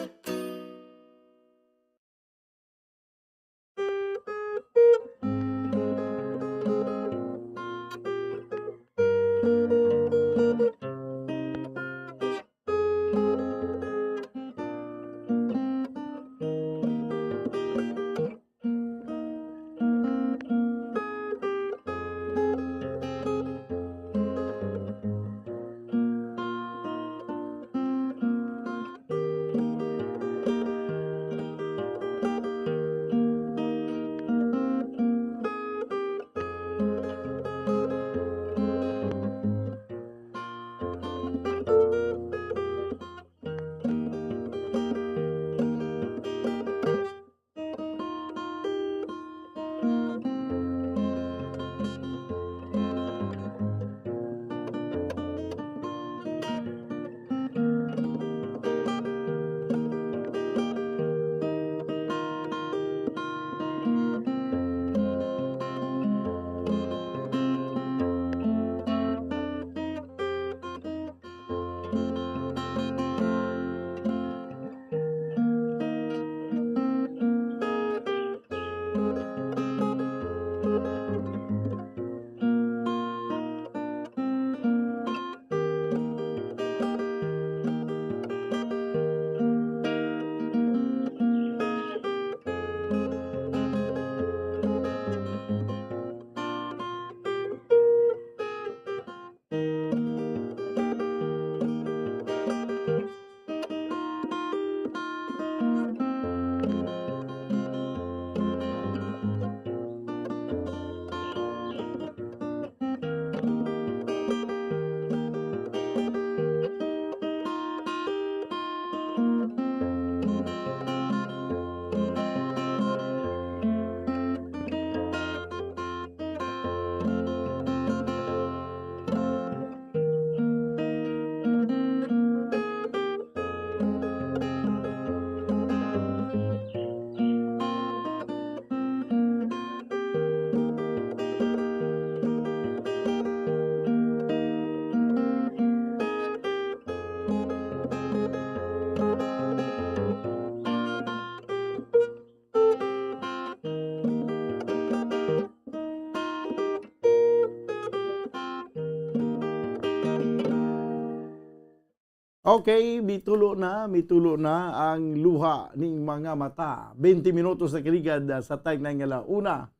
Okay, mitulo na, mitulo na ang luha ning mga mata. Twenty minutos na kaligad, ah, sa tagna nga launa.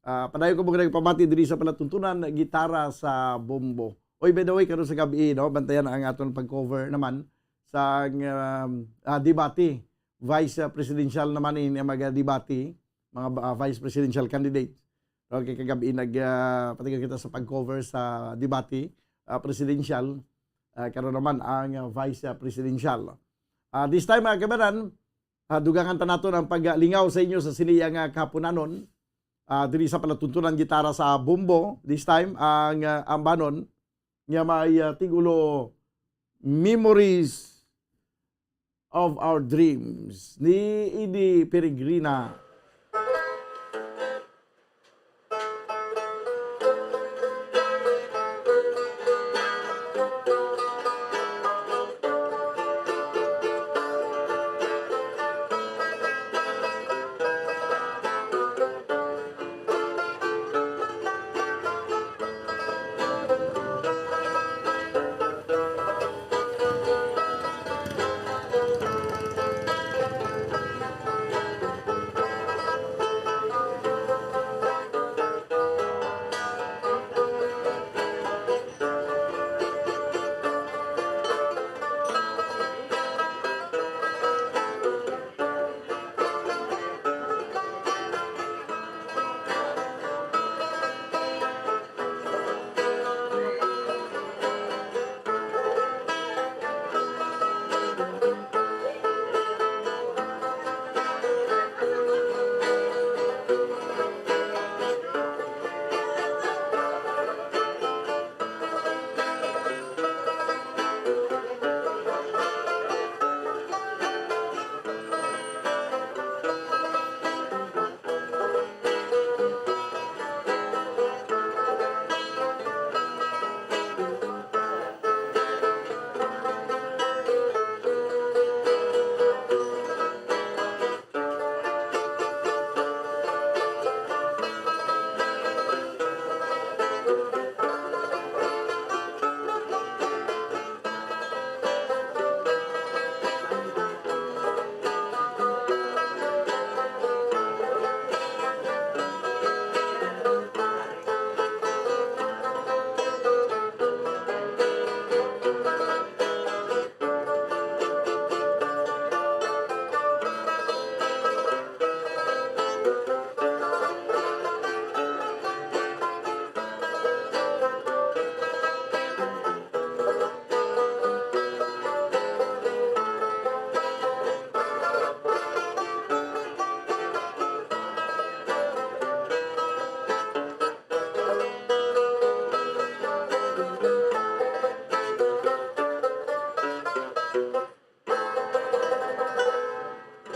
Ah, padayon ko mga nagpamati diri sa palatuntunan, Gitara sa Bombo. Oy, by the way, karon sa gabi, no, bantayan ang aton pag-cover naman sa, um, ah, debate. Vice, ah, presidential naman ini ang mga debate, mga, ah, vice presidential candidates. Okay, kagabi nag, ah, patigil kita sa pag-cover sa debate, ah, presidential. Ah, karon naman ang, ah, vice, ah, presidential. Ah, this time, mga kabanan, Ah, dugangan ta naton ang paglingaw sa inyo sa sini nga kahaponanon. Ah, diri sa palatuntunan gitara sa bombo, this time ang, ah, ambanon nga may, ah, tigulo Memories of Our Dreams ni Eddie Peregrina.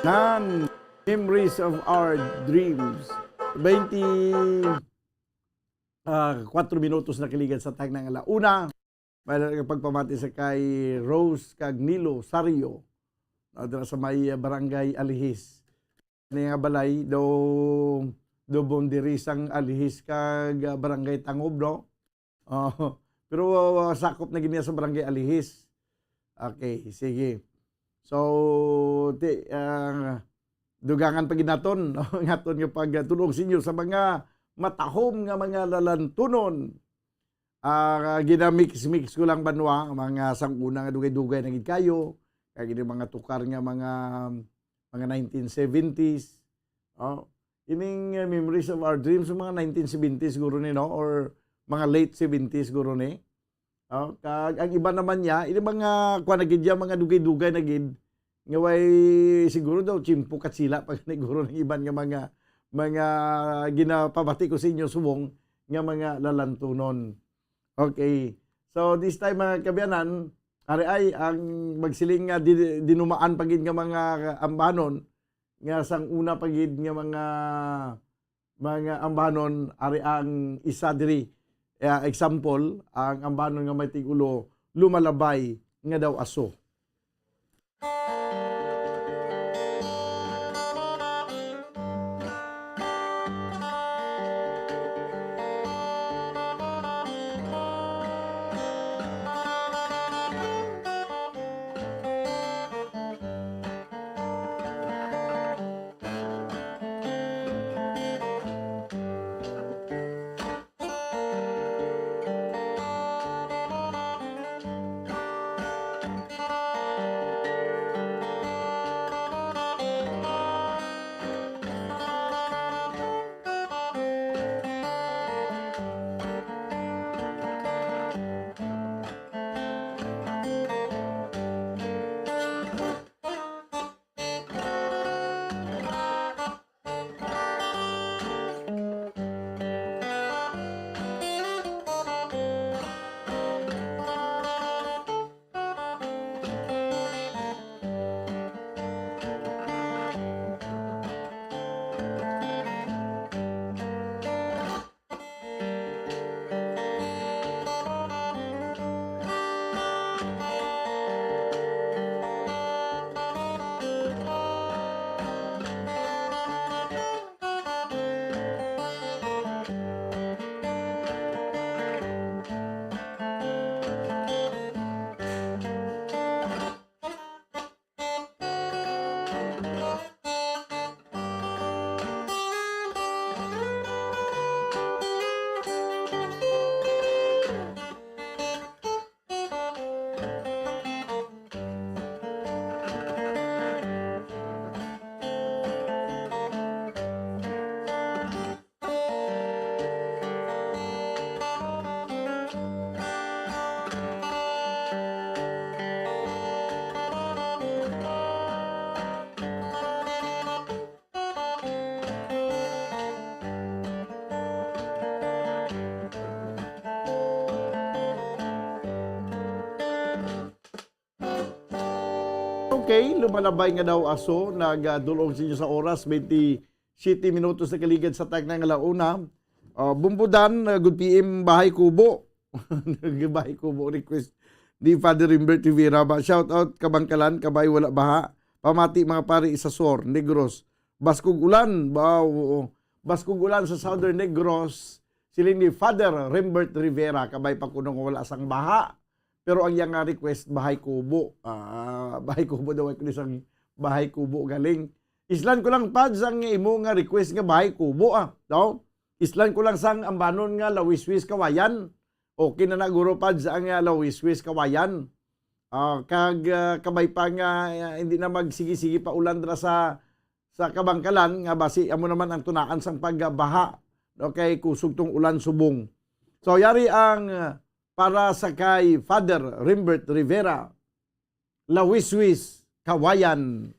Nan, Memories of Our Dreams. Twenty, ah, kuwatro minutos na kiligan sa tag ng ala una. May lang pagpamati sa kay Rose kag Nilo Sario. Ah, dira sa may, ah, Barangay Alihis. Ni nga balay, do, do boundary sang Alihis kag, ah, Barangay Tangob, no? Oh, pero, ah, sakop na gid niya sa Barangay Alihis. Okay, sige. So, ti-, ah, dugangan pa gid naton, no? Ang aton nga pagtulong sa inyo sa mga matahom nga mga lalantunon. Ah, ginamix-mix ko lang, banwa, ang mga sang-una nga dugay-dugay na gid kayo, kag ini mga tukar nga mga, mga nineteen seventies. Oh, ining, uh, Memories of Our Dreams, mga nineteen seventies siguro ni, no? Or mga late seventies siguro ni. Oh, kag ang iba naman niya, ini mga kuwan na gid ya, mga dugay-dugay na gid, nga way siguro daw tiyempo katsila pa gani guro ng iban nga mga, mga ginapabati ko sa inyo subong nga mga lalantunon. Okay. So, this time, mga kaabyanan, ari ay ang magsiling nga di-, dinumaan pa gid nga mga ambanon, nga sang una pa gid nga mga, mga ambanon, ari ang isa diri. Eh, example, ang ambanon nga may tigulo, Lumalabay nga daw aso. Okay, lumalabay nga daw aso, nagdulong sa inyo sa oras, twenty-seven minutos na kaligad sa tagna nga launa. Ah, Bumbudan, ah, good P M, Bahay Kubo. Bahay Kubo request ni Father Rimbert Rivera ba? Shout out, Kabangkalan, kabay wala baha. Pamati, mga pari, sa Sur, Negros. Baskog ulan, ba, oo. Baskog ulan sa Southern Negros, siling ni Father Rimbert Rivera, kabay pa kuno nga wala sang baha. Pero ang iya nga request, Bahay Kubo. Ah, Bahay Kubo daw, ay kuno sang Bahay Kubo galing. Islan ko lang, Pads, ang imo nga request nga Bahay Kubo, ah. No? Islan ko lang sang ambanon nga Lawiswis Kawayan. Okay na na, guro, Pads, ang, ah, Lawiswis Kawayan. Ah, kag, ah, kabay pa nga, ah, hindi na magsigi-sigi pa ulan dira sa, sa Kabangkalan, nga basi amo naman ang tunaan sang pagbaha. Okay, kusog tong ulan subong. So, yari ang, ah, para sa kay Father Rimbert Rivera, Lawiswis Kawayan.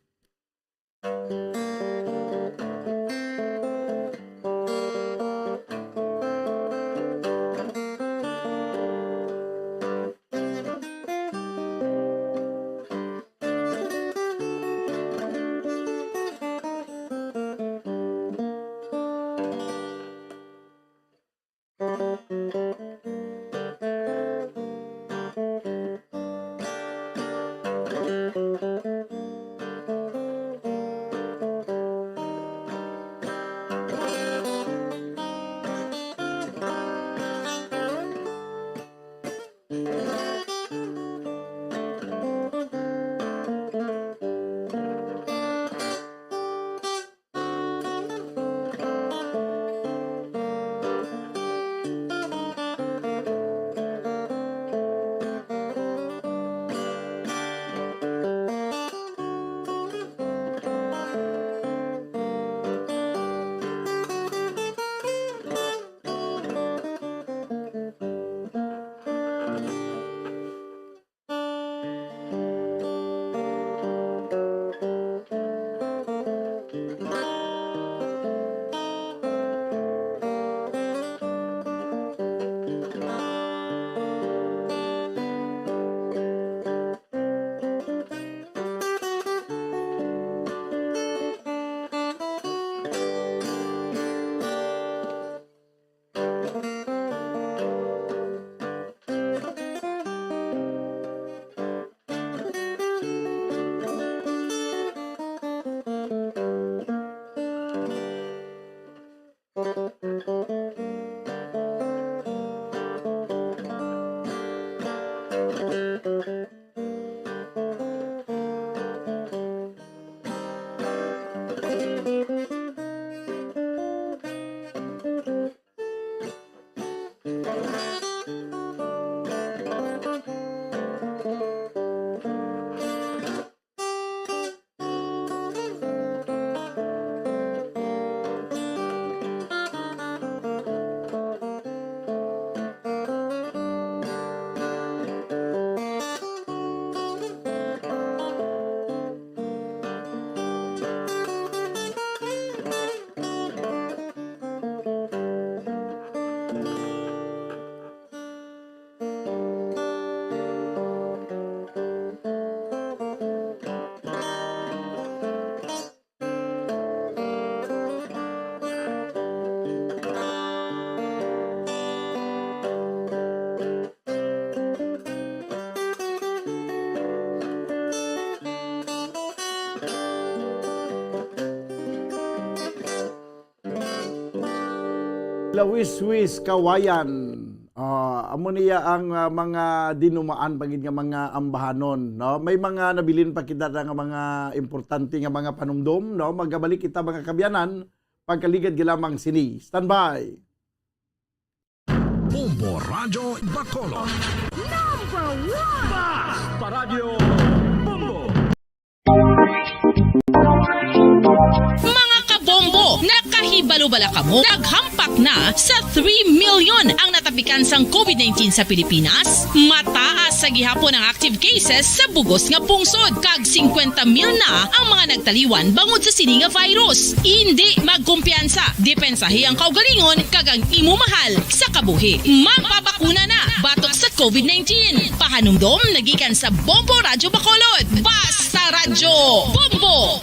Lawiswis Kawayan. Ah, amo niya ang, ah, mga dinumaan pa gid nga mga ambahanon, no? May mga nabilin pa kita na nga mga importante nga mga panumdom, no? Magabalik kita, mga kaabyanan, pagkaligad gid lamang sini. Standby. Bombo Radyo Bacolod. Number one! Bas pa Radyo Bombo. Mga kabombo, nakahi- Balo bala kamo, naghampak na sa three million ang natapikan sang covid nineteen sa Pilipinas. Mataas sa gihapon ang active cases sa bugos nga pungsod, kag singkwenta mil na ang mga nagtaliwan bangod sa sini nga virus. Indi magkumpiyansa, depensahi ang kaugalingon kag ang imo mahal sa kabuhi. Magpabakuna na batok sa covid nineteen. Pahanumdom nagikan sa Bombo Radyo Bacolod. Basta Radyo Bombo!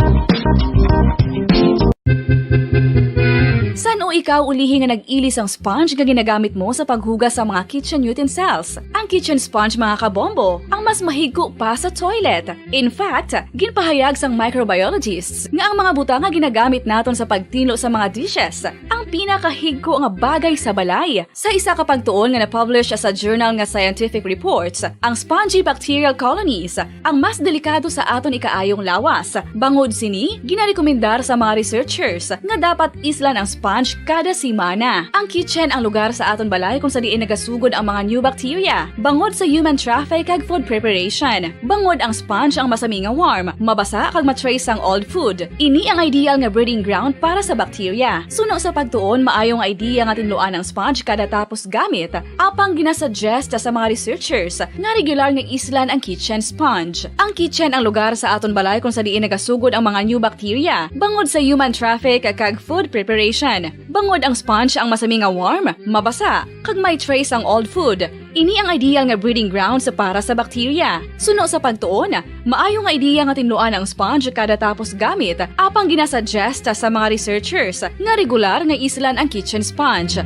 San-o ikaw ulihi nga nag-ili sang sponge nga ginagamit mo sa paghugas sa mga kitchen utensils? Ang kitchen sponge, mga kabombo, ang mas mahigko pa sa toilet. In fact, ginpahayag sang microbiologists nga ang mga butang nga ginagamit naton sa pagtinlo sa mga dishes ang pinakahigko nga bagay sa balay. Sa isa ka pagtuon nga na-publish sa journal nga Scientific Reports, ang spongy bacterial colonies ang mas delikado sa aton ikaayong lawas. Bangod sini, ginarekomendar sa mga researchers nga dapat islan ang sponge kada semana. Ang kitchen ang lugar sa aton balay kung sa diin nagasugod ang mga new bacteria, bangod sa human traffic kag food preparation. Bangod ang sponge ang masami nga warm, mabasa kag ma-trace ang old food. Ini ang ideal nga breeding ground para sa bacteria. Suno sa pagtuon, maayo nga idea nga tinluan ang sponge kada tapos gamit, apang ginasuggest sa mga researchers nga regular nga islan ang kitchen sponge. Ang kitchen ang lugar sa aton balay kung sa diin nagasugod ang mga new bacteria, bangod sa human traffic kag food preparation. Bangod ang sponge ang masami nga warm, mabasa, kag may trace ang old food. Ini ang ideal nga breeding grounds para sa bacteria. Suno sa pagtuon, maayo nga idea nga tinluan ang sponge kada tapos gamit, apang ginasuggest sa mga researchers nga regular nga islan ang kitchen sponge.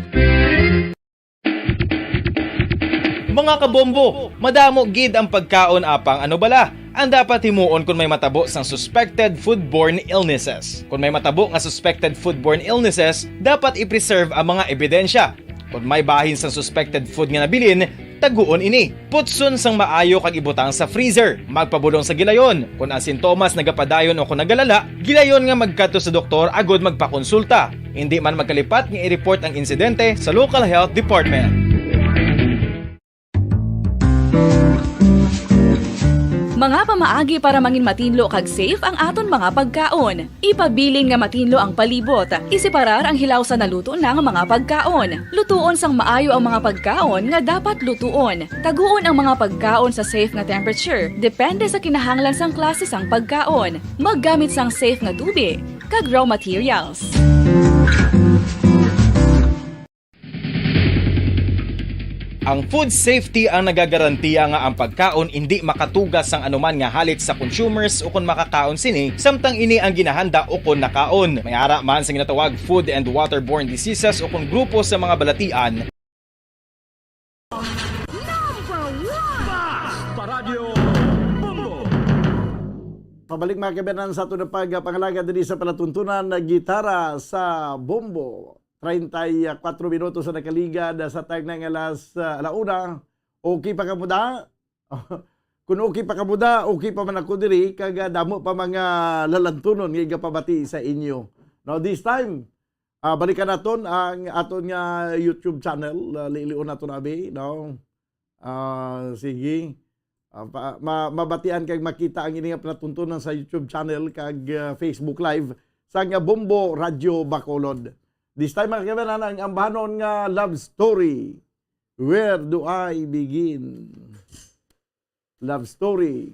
Mga kabombo, madamo gid ang pagkaon, apang ano bala ang dapat himuon kon may matabo sang suspected foodborne illnesses? Kon may matabo nga suspected foodborne illnesses, dapat i-preserve ang mga ebidensya. Kon may bahin sang suspected food nga nabilin, taguon ini. Putson sang maayo kag ibutang sa freezer. Magpabulong sa gilayon. Kon ang sintomas nagapadayon o kon nagalala, gilayon nga magkadto sa doktor agud magpakonsulta. Indi man magkalipat nga i-report ang insidente sa local health department. Mga pamaagi para mangin matinlo kag safe ang aton mga pagkaon. Ipabilin nga matinlo ang palibot. Isiparar ang hilaw sa naluto na nga mga pagkaon. Lutuon sang maayo ang mga pagkaon nga dapat lutuon. Taguon ang mga pagkaon sa safe nga temperature, depende sa kinahanglan sang klase sang pagkaon. Maggamit sang safe nga tubi kag raw materials. Ang food safety ang nagagarantiya nga ang pagkaon indi makatugas sang anuman nga halit sa consumers ukon makakaon sini, samtang ini ang ginahanda ukon nakaon. May ara man sa ginatawag food and waterborne diseases ukon grupo sa mga balatian. Number one! Basta Radyo Bombo! Pabalik, mga kabayan, sa aton pagpangalaga diri sa palatuntunan nga Gitara sa Bombo. Treinta y cuatro minutos ang nakaligad sa time na nga alas, ah, alauna. Okay pa kamo da? Kung okay pa kamo da, okay pa man ako diri, kag, ah, damo pa mga lalantunon nga igapabati sa inyo. Now, this time, ah, balikan naton ang aton nga YouTube channel, ah, lilion naton abi, no? Ah, sige. Ah, pa-, ma-, mabatian kag makita ang ini nga palatuntunan sa YouTube channel kag, ah, Facebook Live sa nga Bombo Radyo Bacolod. This time, mga kabayan, ang ambahanon nga love story. Where do I begin? Love story.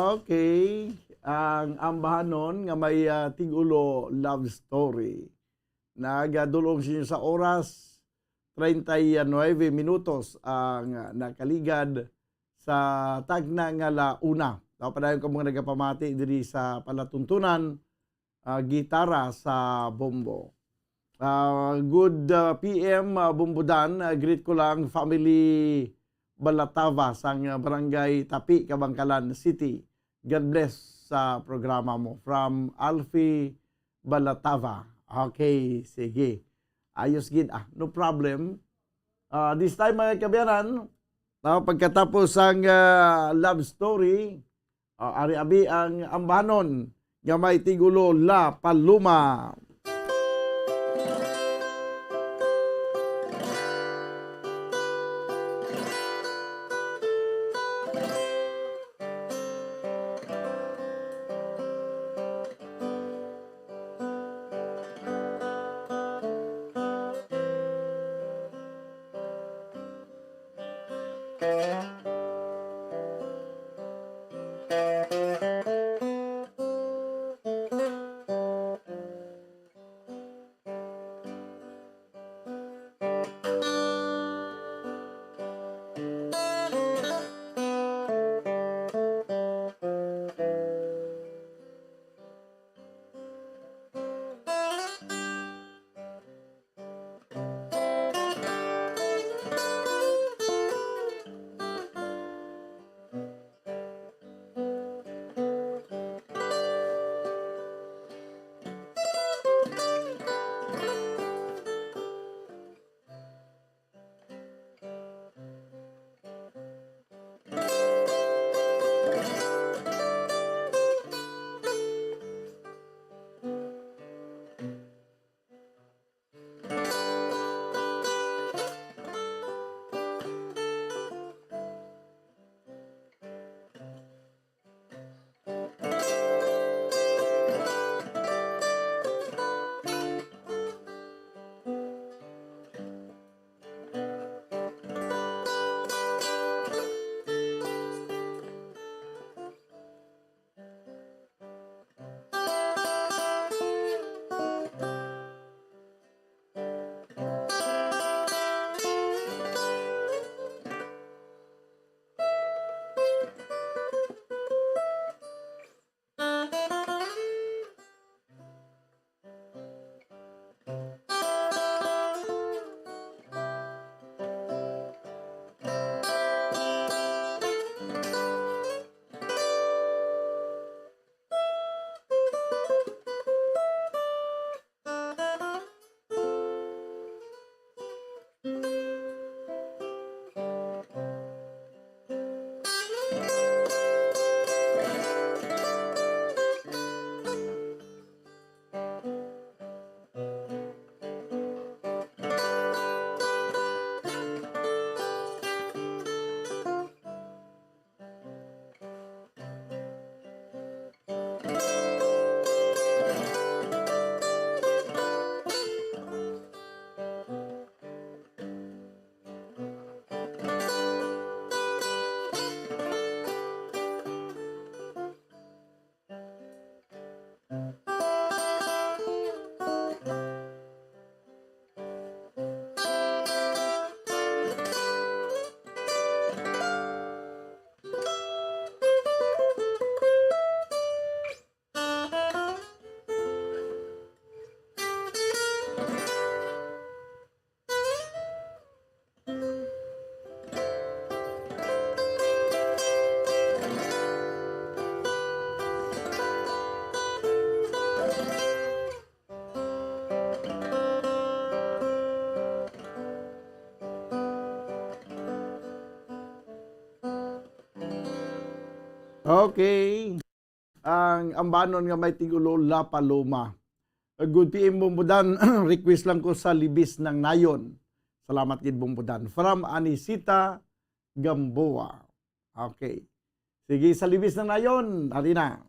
Okay, ang ambahanon nga may, ah, tigulo love story. Nagadulong sa inyo sa oras, treinta y nueve minutos ang, ah, nakaligad sa tagna nga la una. Daw padayon ka mga nagapamati diri sa palatuntunan, ah, gitara sa bombo. Ah, good, ah, P M, ah, Bombo Dan, ah, greet ko lang family Balatava sang, ah, Barangay Tapi, Kabankalan City. God bless sa programa mo. From Alfie Balatava. Okay, sige. Ayos gid. Ah, no problem. Ah, this time, mga kabiyanan, ah, pagkatapos sang, ah, love story, ah, ari abi ang ambanon nga may tigulo La Paloma. Okay. Ang ambanon nga may tigulo, La Paloma. Good P M Bombo Dan, request lang ko sa Libis ng Nayon. Salamat gid, Bombo Dan. From Anisita Gamboa. Okay. Sige, sa Libis ng Nayon, ari na.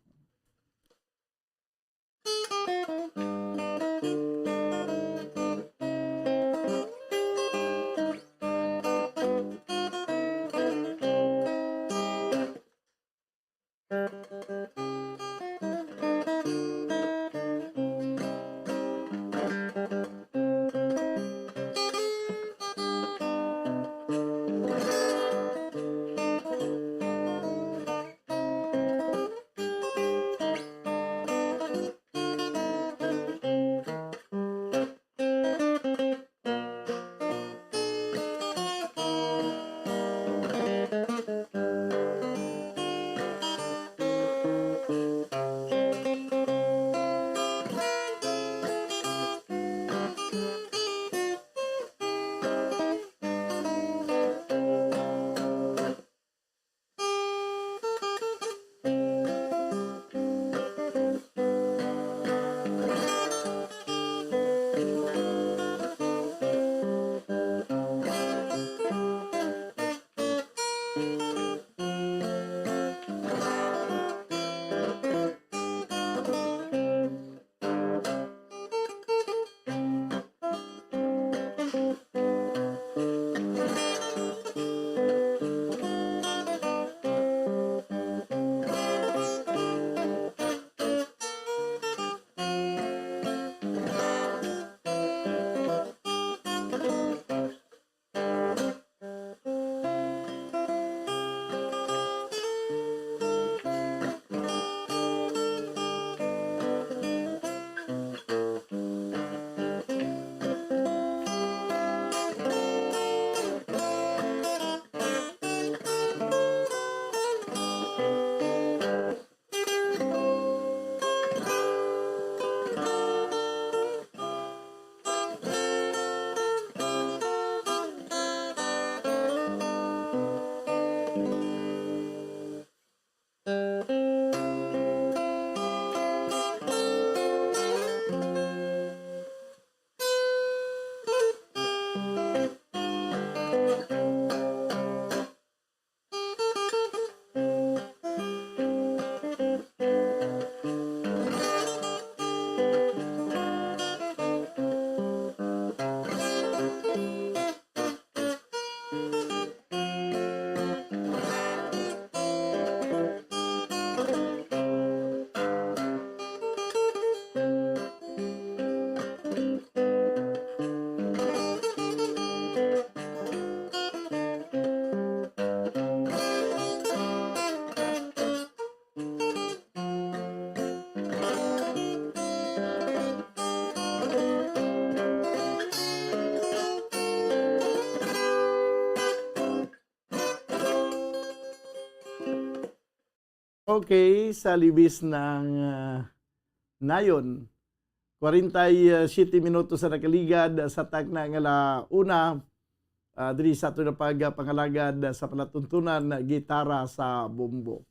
Okay, sa libis ng, ah, nayon, kwarenta y siyete minutos sa nakaligad sa takna nga ala-una, ah, diri sa aton nga pagpangalagad sa palatuntunan, gitara sa bombo.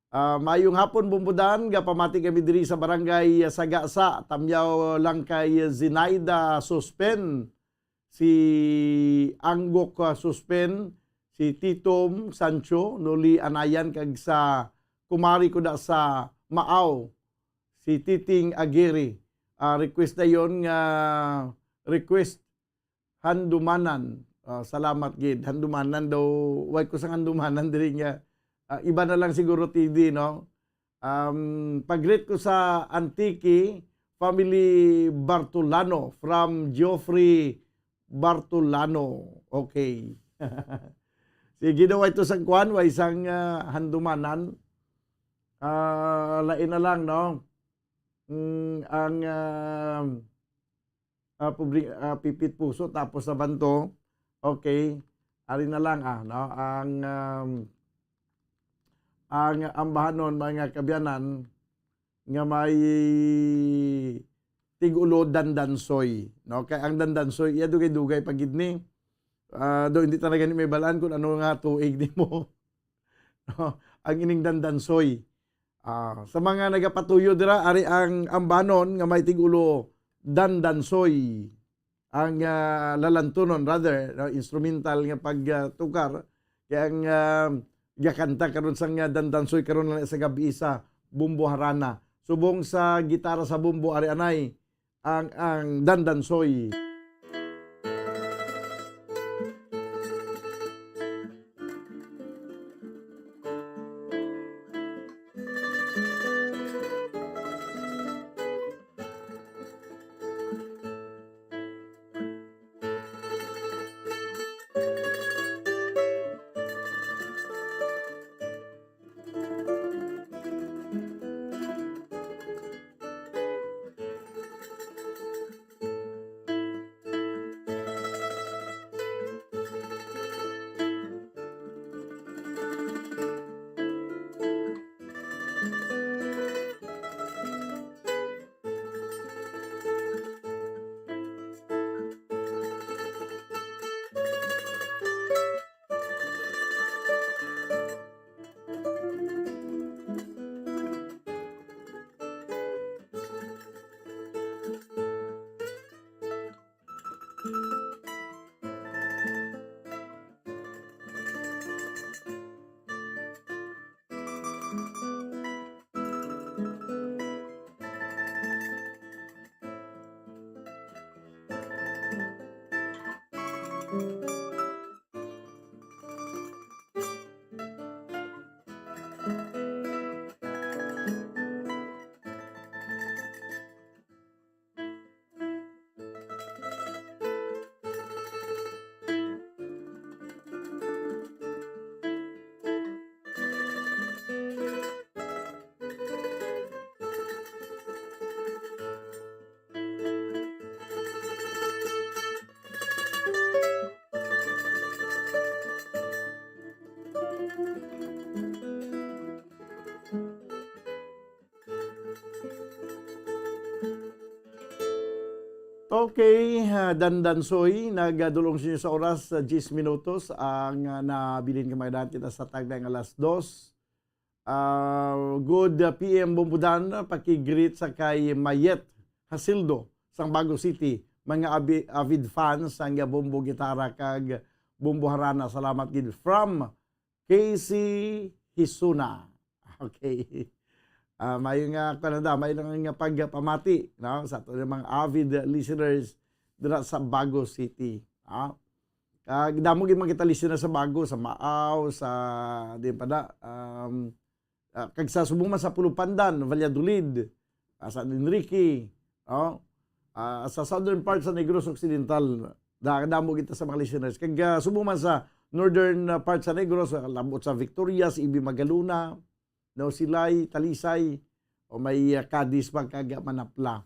Ah, maayong hapon, Bombo Dan. Gapamati kami diri sa Barangay Sagasa. Tamyaw lang kay Zinaida Suspen, si Anggok, ah, Suspen, si Titom Sancho, Noli Anayan, kag sa kumari ko da sa Maaw, si Titing Aguirre. Ah, request na yon nga request Handumanan. Ah, salamat gid. Handumanan daw, way ko sang Handumanan diri nga, ah, iba na lang siguro, T D, no? Um, pag-greet ko sa Antique, family Bartolano, from Geoffrey Bartolano. Okay. Sige daw, ito sang kwan, way sang, ah, Handumanan. Ah, lain na lang, no? Mm, ang, ah, ah, publi-, ah, Pipit Puso, tapos na ba to? Okay. Ari na lang, ah, no? Ang, um, ang ambahanon, mga kaabyanan, nga may tig-ulo dandansoy, no? Kay ang dandansoy, iya dugay-dugay pa gid ni. Ah, do, hindi talaga ni may balaan kung ano nga tuig nimo. No? Ang ining dandansoy. Ah, sa mga nagapatuyo dira, ari ang ambanon nga may tig-ulo dandansoy. Ang, ah, lalantunon, rather, no, instrumental nga pag, ah, tukar, kay ang, ah, gakanta karon sang, ah, dandansoy karon lang sa gabi sa Bumbo Harana. Subong sa gitara sa bombo, ari anay ang, ang dandansoy. Okay, ah, Dandansoy, nagadulong sa inyo sa oras, sa diyes minutos ang, ah, nabilin nga mga daan kita sa tagna nga alas dos. Ah, good, ah, P M Bombudan, pakigreet sa kay Mayet Hasildo sang Bago City, mga abi-, avid fans sang Bombo Gitara kag Bombo Harana. Salamat gid from Casey Hisuna. Okay. Ah, mayo nga, kuwan na, mayo lang nga pagpamati, no, sa ato nga mga avid listeners dira sa Bago City. Ah, kag damo gid man kita listener sa Bago, sa Maaw, sa, di pa na, um, ah, kag sa subong man sa Pulupandan, Valladolid, ah, San Enrique, no? Ah, sa southern part sa Negros Occidental, da-, damo kita sa mga listeners. Kag, ah, subong man sa northern, ah, part sa Negros, ah, labot sa Victorias, Ibi Magalona, no, Silay, Talisay, o may, ah, Cadiz pa kag Manapla.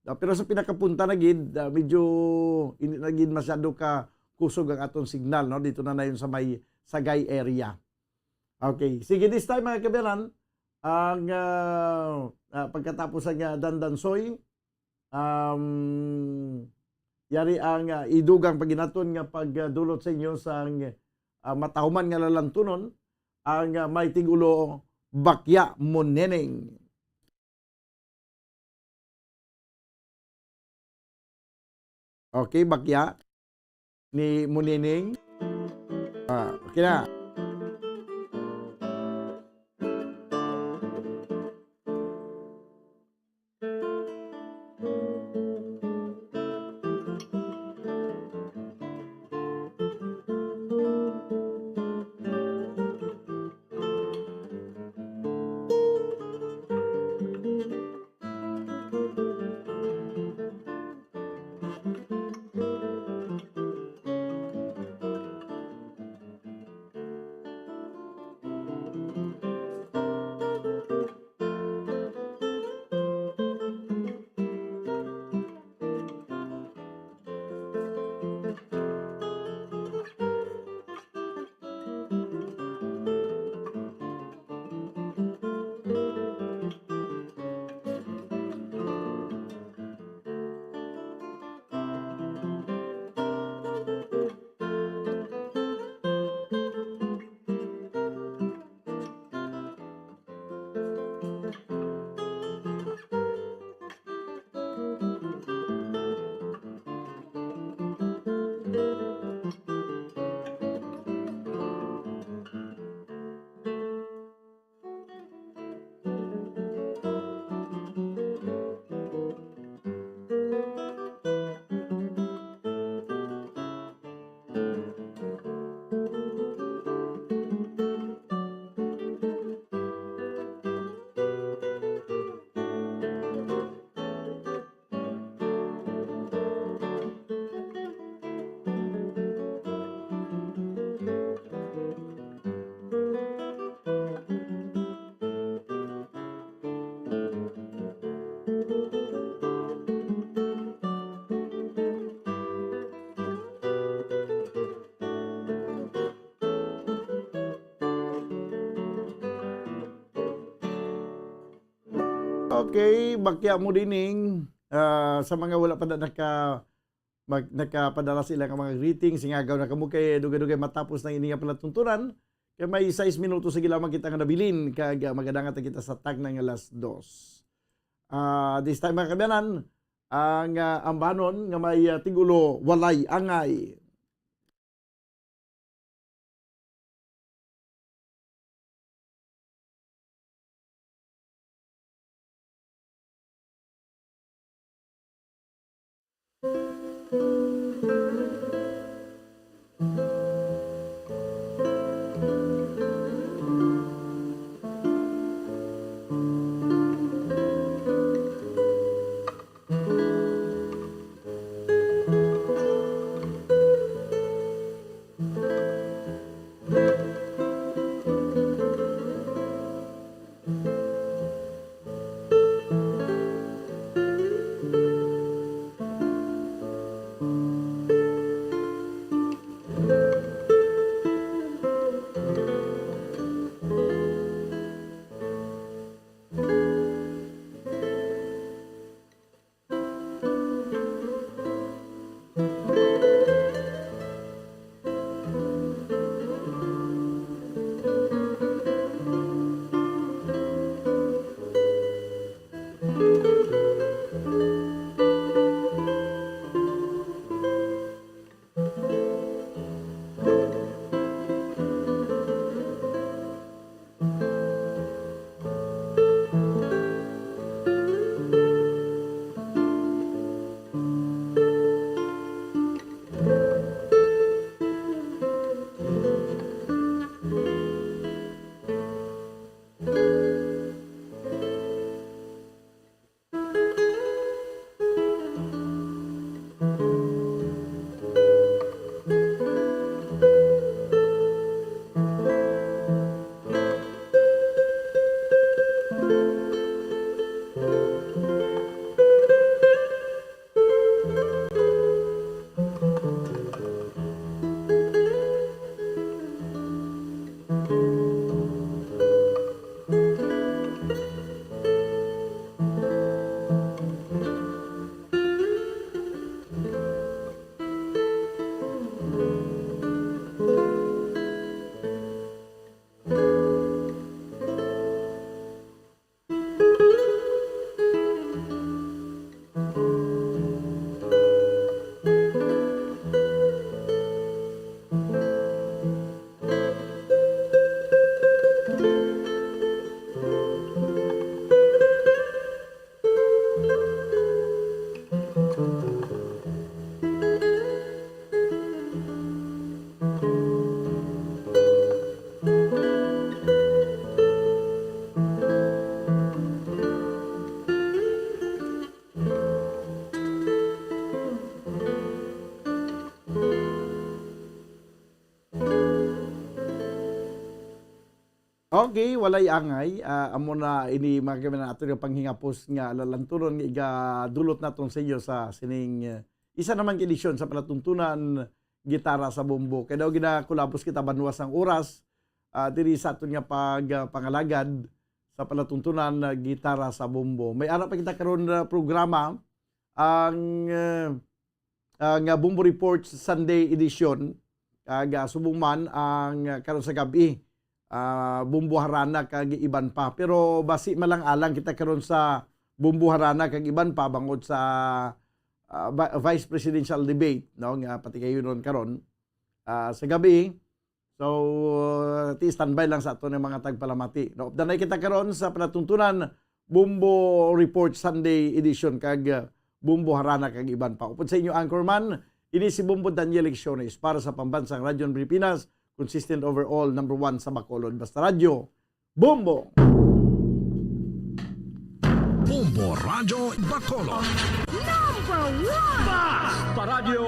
Ah, pero sa pinakapunta na gid, ah, medyo hindi na gid masyado ka kusog ang aton signal, no? Dito na na yun sa may Sagay area. Okay. Sige, this time, mga kabayan, ang, ah, ah, pagkatapos ang, ah, dandansoy, um, yari ang, ah, idugang paginaton nga pagdulot sa inyo sang, ah, matahuman nga lalantunon, ang, ah, may tigulo, Bakya Mo Neneng. Okay, Bakya ni Mo Neneng. Ah, okay na. Okay, bakya mo dining, ah, sa mga wala pa na naka-, mag-, nakapadala sila nga mga greetings, singagaw na kamo kay dugay-dugay matapos na ini nga palatuntunan. Kay may sais minutos lagi lamang kita nga nabilin, kag, ah, magadangat na kita sa tagna nga alas dos. Ah, this time, mga kaabyanan, ang, ah, ambanon nga may, ah, tigulo, Walay Angay. Okay, Walay Angay. Ah, amo na ini, mga kaibigan, ato nga panghingapos nga lalanturon nga igadulot naton sa inyo sa sining, eh, isa naman ka edisyon sa palatuntunan Gitara sa Bombo. Kay daw ginakulabos kita banwa sang oras, ah, diri sa aton nga pag, ah, pangalagad sa palatuntunan, ah, Gitara sa Bombo. May ara pa kita karon, ah, programa, ang, eh, ah, nga Bombo Report Sunday edition. Kag, ah, subong man ang, ah, karon sa gab-i, ah, Bombo Harana kag iban pa. Pero basi malang-alang kita karon sa Bombo Harana kag iban pa bangod sa, ah, vi-, vice presidential debate, no, nga patigayunon karon, ah, sa gab-i. So, uh, ti standby lang sa aton nga mga tagpalamati. No, updanay kita karon sa palatuntunan Bombo Report Sunday edition kag, uh, Bombo Harana kag iban pa. Upod sa inyo anchorman, ini si Bombo Daniel Lecciones para sa Pambansang Radyo ng Pilipinas, consistent overall, number one sa Bacolod. Basta Radyo, Bombo! Bombo Radyo Bacolod. Number one! Basta Radyo!